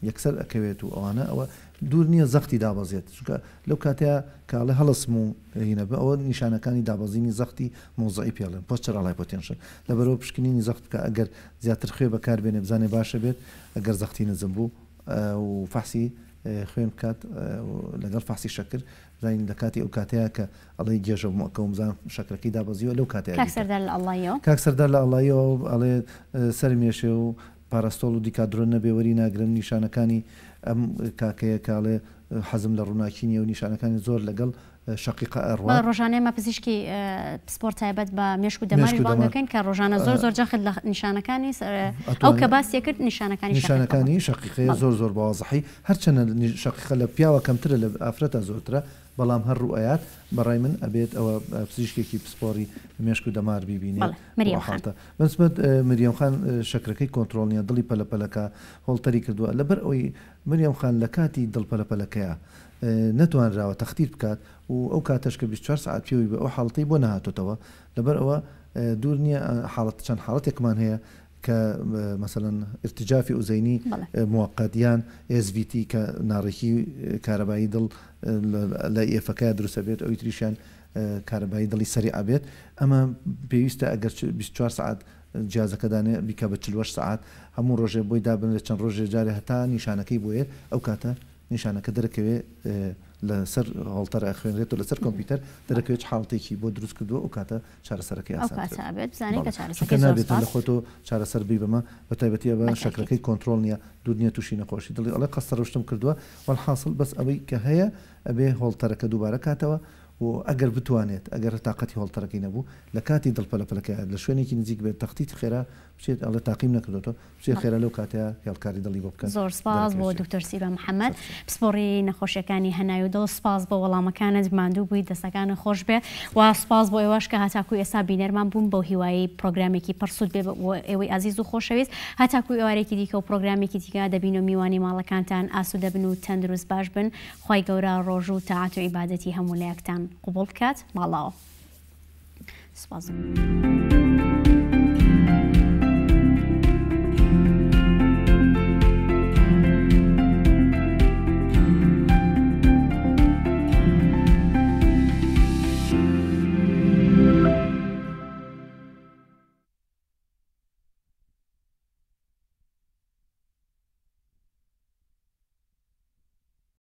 یەکسەر ئەکەوێت و ئەوانە ئەوە دوور نییە زەختی دابەزێت چونکە لەو کاتەیە کاڵێ هەڵسم و هینە بە ئەوە نیشانەکانی دابەزینی زەختی مۆزعی پێڵێن postural hypotension لەبەرەوە پشکنینی زەخت بکە ئەگەر زیاتر خوێ بەکار بێنێ بزانێ باشە بێت ئەگەر زەختی نزم بوو و فەحسی خوێن بکات لەگەڵ فەحسی شەکر بزانین لە کاتی ئەو کاتەیە کە ئەڵێی گێژە بووم ئەکەوم بزانم شەکرەکەی دابەزیوە لەو کاتەیا کاک بیکە. سەردار لە ئەڵڵاییەوە. کاک سەردار لە ئەڵڵاییەوە ئەڵێ سەرم یەشێ و پاراستۆڵ و دیکادرۆن نەبێ وەری ناگرم نیشانەکانی ئەم کاکەیە کە ئەڵێ حەزم لە ڕووناکی نیە و نیشانەکانی زۆر لەگەڵ شەقیقە ئەڕوات. بەڵێ ڕۆژانە ئێمە پزیشکی پسپۆر تایبەت بە مێشک و دەماریش بانگ دەکەین کە ڕۆژانە زۆر زۆر جەخت لە نیشانەکانی ئەو کە باسی کرد نیشانەکانی نیشانەکانی شەقیقەیە زۆر زۆر بە وازحی هەرچەنە شەقیقە لە پیاوە کەمترە لە ئافرەتە زۆرترە بەڵام هەر ڕووئەیات بەڕای من ئەبێت ئەوە پزیشکێکی پسپۆڕی مێشک و دەمار بیبینێ بەڵێ مریەم خان. بەنسبەت مریەم خان شەکرەکەی کۆنترۆڵ نیە دڵی پەلە پەلەکە هۆڵتەری کردووە لەبەر ئەوەی مریەم خان لە کاتی دڵ پەلە پەلەکەیا نەتوانراوە تەختیر بکات و ئەو کاتەش کە 24 سەعات پێوەی بێ ئەو حاڵەتەی بۆ نەهاتۆتەوە لەبەر ئەوە دوور نیە حاڵەت چەند حاڵەتێکمان هەیە کە مەسەلەن ارتجافی ئوزەینی موقت یان SVT کە ناڕێکی کارەبایی دڵ لە ئێفەکەیا دروست ئەبێت ئەوی تریشیان کارەبایی دڵی سەریع ئەبێت ئەمە پێویستە ئەگەر 24 سەعات جیازەکە دانێ بیکە بە 48 سەعات هەموو ڕۆژێ بۆی دابنرێت چەند ڕۆژێ جارێ هەتا نیشانەکەی بۆیە ئەو کاتە نیشانەکە دەرەکەوێ لەسەر هۆڵتەر ئەخوێنرێت و لەسەر کۆمپیوتەر دەرەکەوێت چ حاڵەتێکی بۆ دروست کردووە ئەو کاتە چارەسەرەکەی ئەو ئاسانترە. کاتە ئەبێت بزانین کە بەڵێ چونکە چارەسەرەکەی زۆر نابێت سوپاس. لە خۆتۆ چارەسەر بی بەمە بە تایبەتی ئەوە بەتاکید. شەکرەکەی کۆنترۆڵ نیە دوور نیە توشی نەخۆشی دڵی ئەڵێ قەستە ڕشتم کردووە وەلحاسڵ بەس ئەوەی کە هەیە ئەبێ هۆڵتەرەکە دووبارە کاتەوە و ئەگەر بتوانێت ئەگەر تاقەتی هۆڵتەرەکەی نەبوو لە کاتی دڵ پەلە پەلەکەیا لە شوێنێکی نزیک بێت تەختیت خێرا بچێت ئەڵێ تاقیم نەکردۆتەوە بچێ خێرا لەو کاتەیا هێڵکاری دڵی بۆ بکەن زۆر سپاس بۆ دەرەکەوێ چیە. دکتۆر سیروان محمد سەرچاو. پسپۆڕی نەخۆشیەکانی هەناوی و دڵ سپاس بۆ وەڵامەکانت ماندوو بوویت دەستەکانت خۆش بێ و سپاس بۆ ئێوەش کە هەتاکو ئێستا بینەرمان بوون بەو هیوایەی پرۆگرامێکی پڕ سوود بێ بۆ ئێوەی ئازیز و خۆشەویست هەتاکو ئێوارێکی دیکە و پرۆگرامێکی دیکە دەبین و میوانی ماڵەکانتان ئاسوودە بن و تەندروست باش بن خوای گەورە ڕۆژ و تاعەت و عیبادەتی هەموو لایەکتان قبوڵ بکات ماڵاوە سپاس.